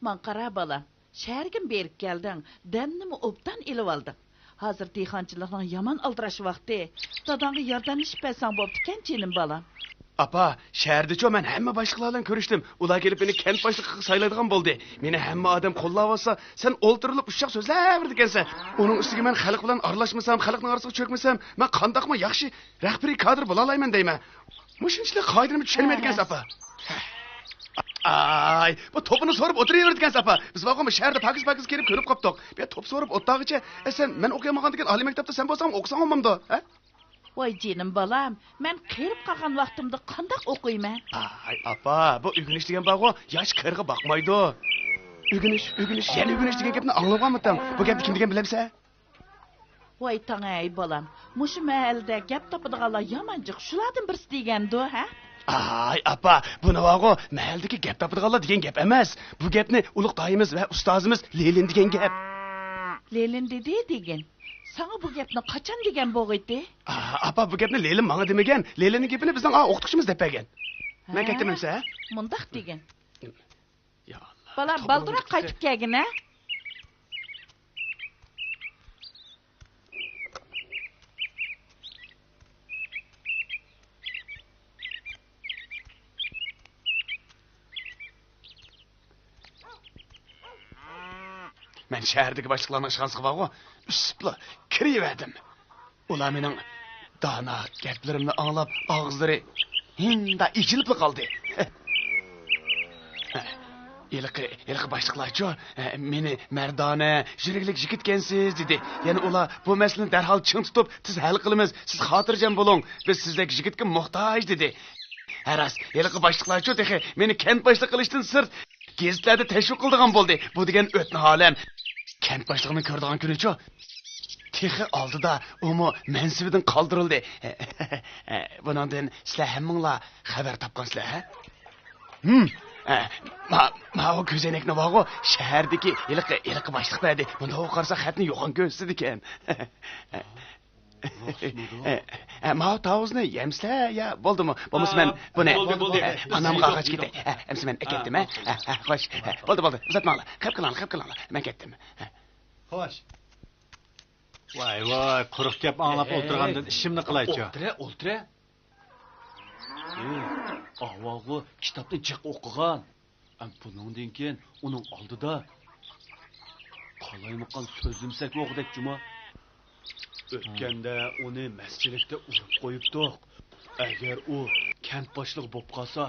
ماڭا قارا، بالام. شەھەرگىمۇ بېرىپ كەلدىڭ، دەمنىمۇ ئوبدان ئېلىۋالدىڭ. ھازىر دېھقانچىلىقنىڭ يامان ئالدىراش ۋاقتى. داداڭغا ياردەملىشىپ بەرسەڭ بوپتىكەن، جېنىم بالام. ئاپا، شەھەردىچۇ مەن ھەممە باشلىقلار بىلەن كۆرۈشتۈم. ئۇلار كېلىپ مېنى كەنت باشلىقىغا سايلايدىغان بولدى. مېنى ھەممە ئادەم قوللاۋاتسا، سەن ئولتۇرۇلۇپ ئۇششاق سۆزلەۋېرىدىكەنسەن. ئۇنىڭ ئۈستىگە مەن خەلق بىلەن ئارىلاشمىسام، خەلقنىڭ ئارىسىغا چۆكمىسەم، مەن قانداقمۇ ياخشى رەھبىرىي كادىر بولالايمەن دەيمەن. مۇشۇنچىلىك قائىدىنىمۇ چۈشەنمەيدىكەنسىز، ئاپا. ئاي، بۇ توپىنى سورۇپ ئولتۇرۇۋېرىدىكەنسىز، ئاپا. بىز بارغۇ مۇشۇ شەھەردە پاكىز-پاكىز كېلىپ كۆنۈپ قاپتۇق. بۇ توپ سورۇپ ئولتۇرغىچە، ئە، سەن مەن ئوقۇيالمىغاندىكىن ئالىي مەكتەپتە سەن بولساڭ ئوقۇساڭ بولمامدۇ، ھە؟ ۋاي جېنىم بالام، مەن قېرىپ قالغان ۋاقتىمدا قانداق ئوقۇيمەن؟ ئاي، ئاپا، بۇ ئۆگىنىش دېگەن بارغۇ، ياش قېرىغا باقمايدۇ. ئۆگىنىش، ئۆگىنىش، يەنە ئۆگىنىش دېگەن گەپنى ئاڭلىغانمىتىڭ؟ بۇ گەپنى كىم دېگەن بىلەمسەن؟ ۋاي تاڭەي بالام، مۇشۇ مەھەللىدە گەپ تاپىدىغانلار يامان جىق، شۇلاردىن بىرسى دېگەندۇ، ھە؟ ئاي ئاپا، بۇنى بارغۇ، مەھەللىدىكى گەپ تاپىدىغانلار دېگەن گەپ ئەمەس. بۇ گەپنى ئۇلۇغ داھىيىمىز ۋە ئۇستازىمىز لېلىن دېگەن گەپ. لېلىن دېدى دېگىن. ساڭا بۇ گەپنى قاچان دېگەن بولغىيتى؟ ئا، ئاپا، بۇ گەپنى لېلىن ماڭا دېمىگەن. لېلىننىڭ گېپىنى بىزنىڭ ئا ئوقۇتقۇچىمىز دەپ بەرگەن. مەن ھە؟ كەتتىم ئەمسە، ھە؟ مۇنداق دېگىن. يا ئاللا، بالام، توپىنىڭ بالدۇراق قايتىپ كەلگىنە. مەن شەھەردىكى باشلىقلارنىڭ ئىشخانىسىغا بارغۇ، ئۈسۈپلا كىرىۋەردىم. ئۇلار مېنىڭ دانا گەپلىرىمنى ئاڭلاپ، ئاغزىلىرى ھىنداق ئېچىلىپلا قالدى. ھېلىقى، ھېلىقى باشلىقلارچۇ، مېنى مەردانە، يۈرەكلىك يىگىتكەنسىز، دېدى. يەنە ئۇلار بۇ مەسىلىنى دەرھال چىڭ تۇتۇپ، تېز ھەل قىلىمىز، سىز خاتىرجەم بولۇڭ، بىز سىزدەك يىگىتكە موھتاج، دېدى. ھە راست، ھېلىقى باشلىقلارچۇ تېخى مېنى كەنت باشلىقى قىلىشتىن سىرت، گېزىتلەردە تەشۋىق قىلىدىغان بولدى. بۇ دېگەن ئۆتنە ئالەم. كەنت باشلىقىنى كۆرىدىغان كۈنىچۇ؟ تېخى ئالدىدا ئۇمۇ مەنسىپىدىن قالدۇرۇلدى. بۇنىڭدىن سىلەر ھەممىڭلار خەۋەر تاپقانسىلەر، ھە؟ ھىم، ئە، ما-، ماۋۇ كۆزەينەكنى بارغۇ، شەھەردىكى ھېلىقى، ھېلىقى باشلىق بەردى. مۇنداق قارىسا خەتنى يوغان كۆرسىتىدىكەن. ئە، ئە، ماۋۇ تاۋۇزنى يەمسىلە يا بولدىمۇ؟ بولمىسا مەن بۇنى، بولدى، بولدى. ئە، ئانامغا ئاغاچ كېتەي. ئە، ئەمسە مەن ئەكەتتىم، ھە؟ ئە، ئە، خوش. ئە، بولدى، بولدى. ئۇزاتماڭلار. خەپ قىلىڭلار، خەپ قىلىڭلار. مەن كەتتىم. ھە. خوش. ۋاي، ۋاي، قۇرۇق گەپ ئاڭلاپ ئولتۇرغاندىن ئىشىمنى قىلايچۇ. ئولتۇرە، ئولتۇرە. ئاۋۋالغۇ كىتابنى جىق ئوقۇغان. ئەم، بۇنىڭدىن كېيىن ئۇنىڭ ئالدىدا قالايمىقان سۆزلىمىسەك بولغۇدەك جۇما. ئۆتكەندە ئۇنى مەسچىلىكتە ئۇرۇپ قويۇپتۇق. ئەگەر ئۇ كەنت باشلىقى بولۇپ قالسا،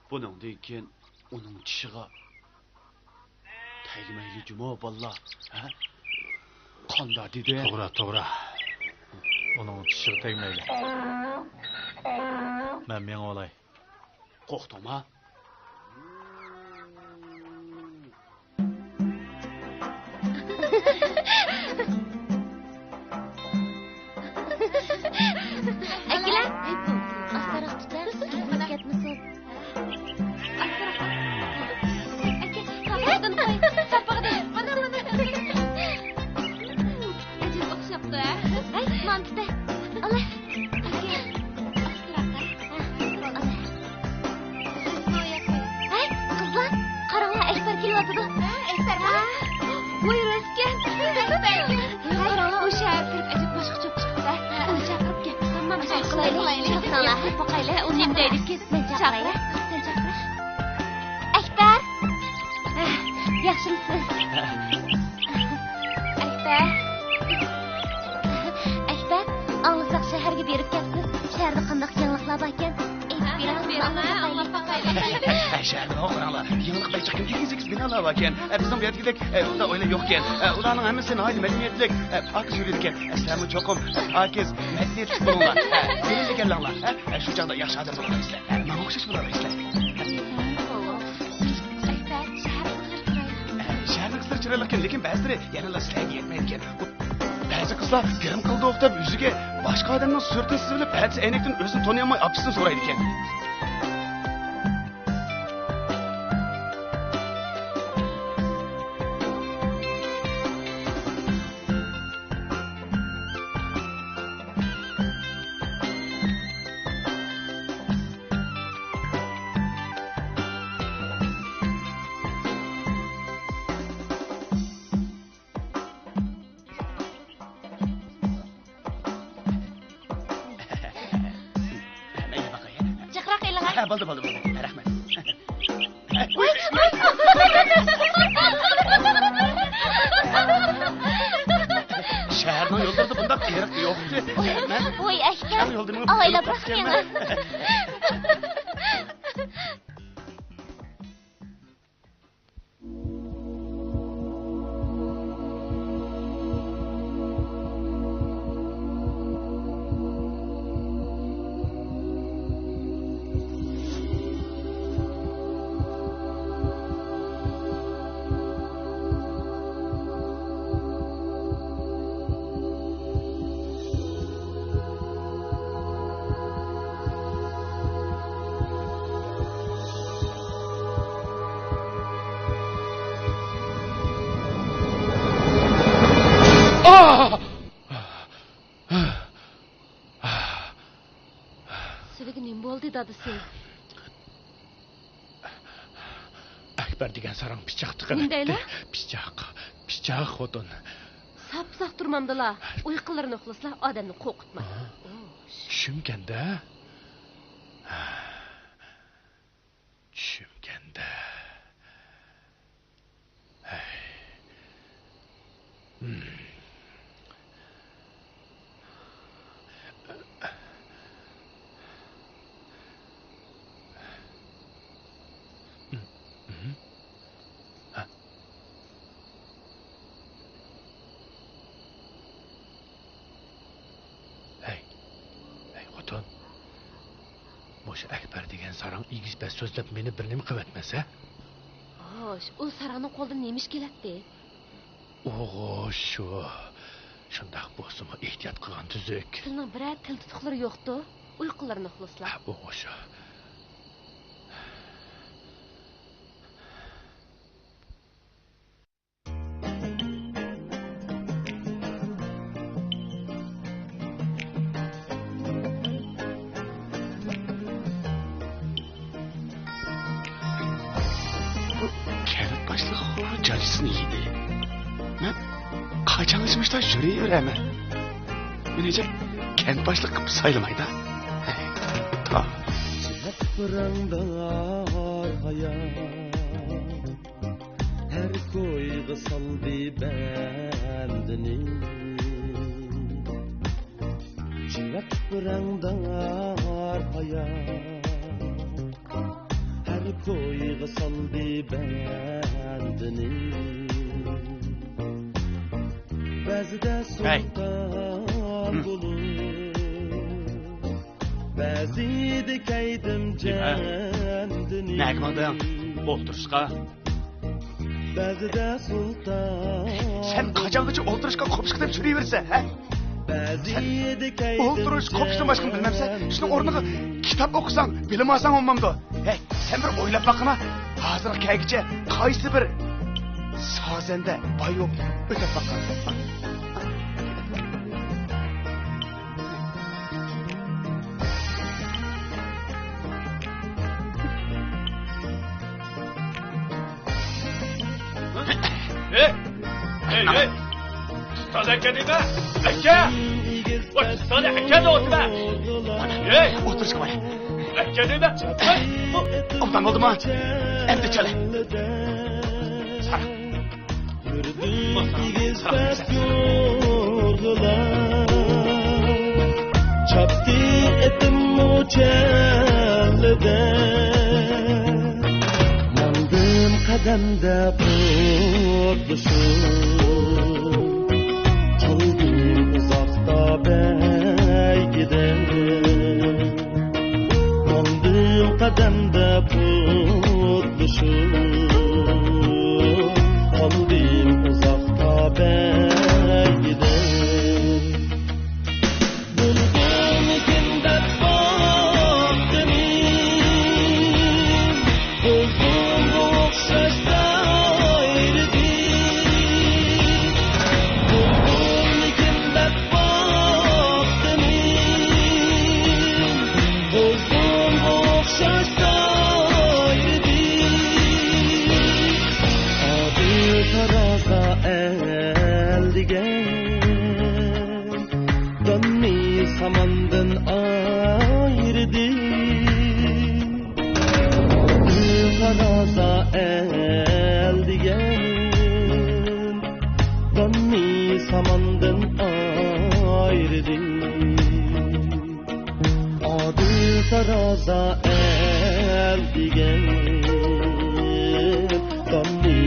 بۇنىڭدىن كېيىن ئۇنىڭ چىشىغا تەگمەيلى جۇمۇ بالىلار، ھە؟ قانداق دېدىم؟ توغرا، توغرا. ئۇنىڭ چىشىغا تەگمەيلى. مەن مېڭىۋالاي. قورقتۇڭما؟ ئەكىلە! ئاستىراق تۇتە، كەتمىسۇن. ئەكە، قاپىغىدىن قوي، قاپىغىدىن. مانا، مانا. ئەجەب ئوخشاپتۇ، ھە؟ ھەي، مانتىدە. ئالا. ئەكە، ئاستىراق، ھە؟ ھە، ئالا. ھەي، قىزلار، قاراڭلار، ئەكبەر كېلىۋاتىدۇ. ھە، ئەكبەرمۇ؟ ھە. ۋوي، راستكەن. قاراڭلار، ئۇ شەھەرگە كىرىپ ئەجەب باشقىچە بولۇپ چىقىپتۇ. ھە، ئۇنى چاقىرىپ كەل. تامام، شۇنداق قىلايلى. چاقىرىڭلار. ھە، بۇ قايلى؟ ئۇ نېمە دەيدىكىن؟ مەن چاقىراي. سەن چاقىر. ئەكبەر! ياخشىمسىز؟ ئەكبەر. ئەكبەر، ئاڭلىساق شەھەرگە بېرىپ كەپسىز. شەھەردە قانداق يېڭىلىقلار باركەن؟ ئېيتىپ بېرىڭ، ئاڭلاپ باقايلى. ئە، شەھەردە قاراڭلار، يېڭىلىق بەك جىق، كۈندە يۈز سەككىز بىنالار باركەن. ئە، بىزنىڭ بۇ يەردىكىدەك، ئە، ئۇنداق ئۆيلەر يوقكەن. ئە، ئۇلارنىڭ ھەممىسى ناھايىتى مەدەنىيەتلىك، ئە، پاكىز يۈرىدىكەن. ئە، سىلەرمۇ چوقۇم، ئە، پاكىز، مەدەنىيەتلىك بولۇڭلار. ئە، سېلىنچەكلەرلەڭلار. ئە، ئە، شۇ چاغدا ياخشى ئادەم بولالايسىلەر. ئە، ماڭا ئوخشاش بولالايسىلەر. ئەكبەر، شەھەر قىزلىرى چىرايلىق. ئە، شەھەرنىڭ قىزلىرى چىرايلىقكەن، لېكىن بەزىلىرى يەنىلا سىلەرگە يەتمەيدىكەن. بەزى قىزلار گىرىم قىلدۇق دەپ يۈزىگە باشقا ئادەمنىڭ سۈرىتىنى سىزىۋېلىپ، ئەتىسى ئەينەكتىن ئۆزىنى تونۇيالماي ئاپىسىدىن سورايدىكەن. مەيلى باقاي. جىقراق ئېلىڭە. ھە، بولدى، بولدى، بولدى. رەھمەت. شەھەرنىڭ يوللىرىدا بۇنداق ئېرىق يوق ئىدى. مەن ۋاي ئەكبەر، شەھەر يولىدا مېڭىپ ئاۋايلاپ كېلىپ قاپتىكەنمەن. سىلىگە نېمە بولدى، دادىسى؟ ئەكبەر دېگەن ساراڭ پىچاق تىقىۋەتتى. نېمە دەيلا؟ پىچاق، پىچاق خوتۇن. ساپساق تۇرمامدىلا، ئۇيقۇلىرىنى ئۇخلىسىلا ئادەمنى قورقۇتما. ھە؟ ئوش. چۈشۈمكەندە. چۈشۈمكەندە. ھەي. ھىم. ھەي، ھەي خوتۇن، مۇشۇ ئەكبەر دېگەن ساراڭ ئېگىز-پەس سۆزلەپ مېنى بىر نېمە قىلىۋەتمەس ھە؟ خوش، ئۇ ساراڭنىڭ قولىدىن نېمە ئىش كېلەتتى؟ ئوغۇ شۇ. شۇنداق بولسىمۇ ئېھتىيات قىلغان تۈزۈك. سىلىنىڭ بىرەر تىل تۇتۇقلىرى يوقتۇ؟ ئۇيقۇلىرىنى ئۇخلىسىلا. ھە، ئوغۇ شۇ. بۇ كەنت باشلىقى جاجىسىنى يېدى. مەن قاچانغىچە مۇشۇنداق يۈرۈۋېرەمەن؟ مېنىڭچە كەنت باشلىقى قىلىپ سايلىمايدا. ھەي، تا. چىراغ پىراڭدار ھايات. ھەر كويغا سالدى بەندىنى. چىراغ رەڭدار ھايات، ھەر كويغا سالدى بەندىنى. بەزىدە ھەي. سۇلتان ھىم. بولۇپ، بەزىدە كەيدىم جەندىنى. نەگە ماڭدىڭ؟ ئولتۇرۇشقا. بەزىدە سۇلتان. سەن قاچانغىچە ئولتۇرۇشقا قوپۇشقا دەپ يۈرۈۋېرىسەن، ھە؟ سەن ئولتۇرۇش، قوپۇشتىن باشقىنى بىلمەمسەن؟ شۇنىڭ ئورنىغا كىتاب ئوقۇساڭ، بىلىم ئالساڭ بولمامدۇ؟ ھەي، سەن بىر ئويلاپ باققىنا، ھازىرغا كەلگۈچە قايسى بىر سازەندە باي بولۇپ ئۆتۈپ باققان؟ ھەي! ھەي، ھەي! ئۇستاز ئەكە دېمە! ئەكە! ۋاي، ئۇستاز ئەكە دەۋاتىمەن! ھەي! ئولتۇرۇشقا بار. ئەكە دېمە! ئوبدان بولدىمۇ؟ ئەمدى چالە. ساراڭ. بۈگۈن ئېگىز پەس يورغىلار، چاپتى ئېتىممۇ چەللىدە. ماڭدىم قەدەمدە قۇتلۇشۇپ، قالدىم ئۇزاقتا بەيگىدە. ماڭدىم قەدەمدە پۇتلىشىپ، قالدىم ئۇزاقتا بەيگىدە. بۇلبۇلمىكىن دەپ باقتىم، بۇلبۇلغا ئوخشاش سايرىدى. بۇلبۇلمىكىن دەپ باقتىم، بۇلبۇلغا ئوخشاش سايرىدى. ئادىل تارازا ئەل دېگەن، داننى ساماندىن ئايرىدى. ئادىل تارازا ئەل دېگەن، داننى ساماندىن ئايرىدى. ئادىل تارازا ئەل دېگەن، داننى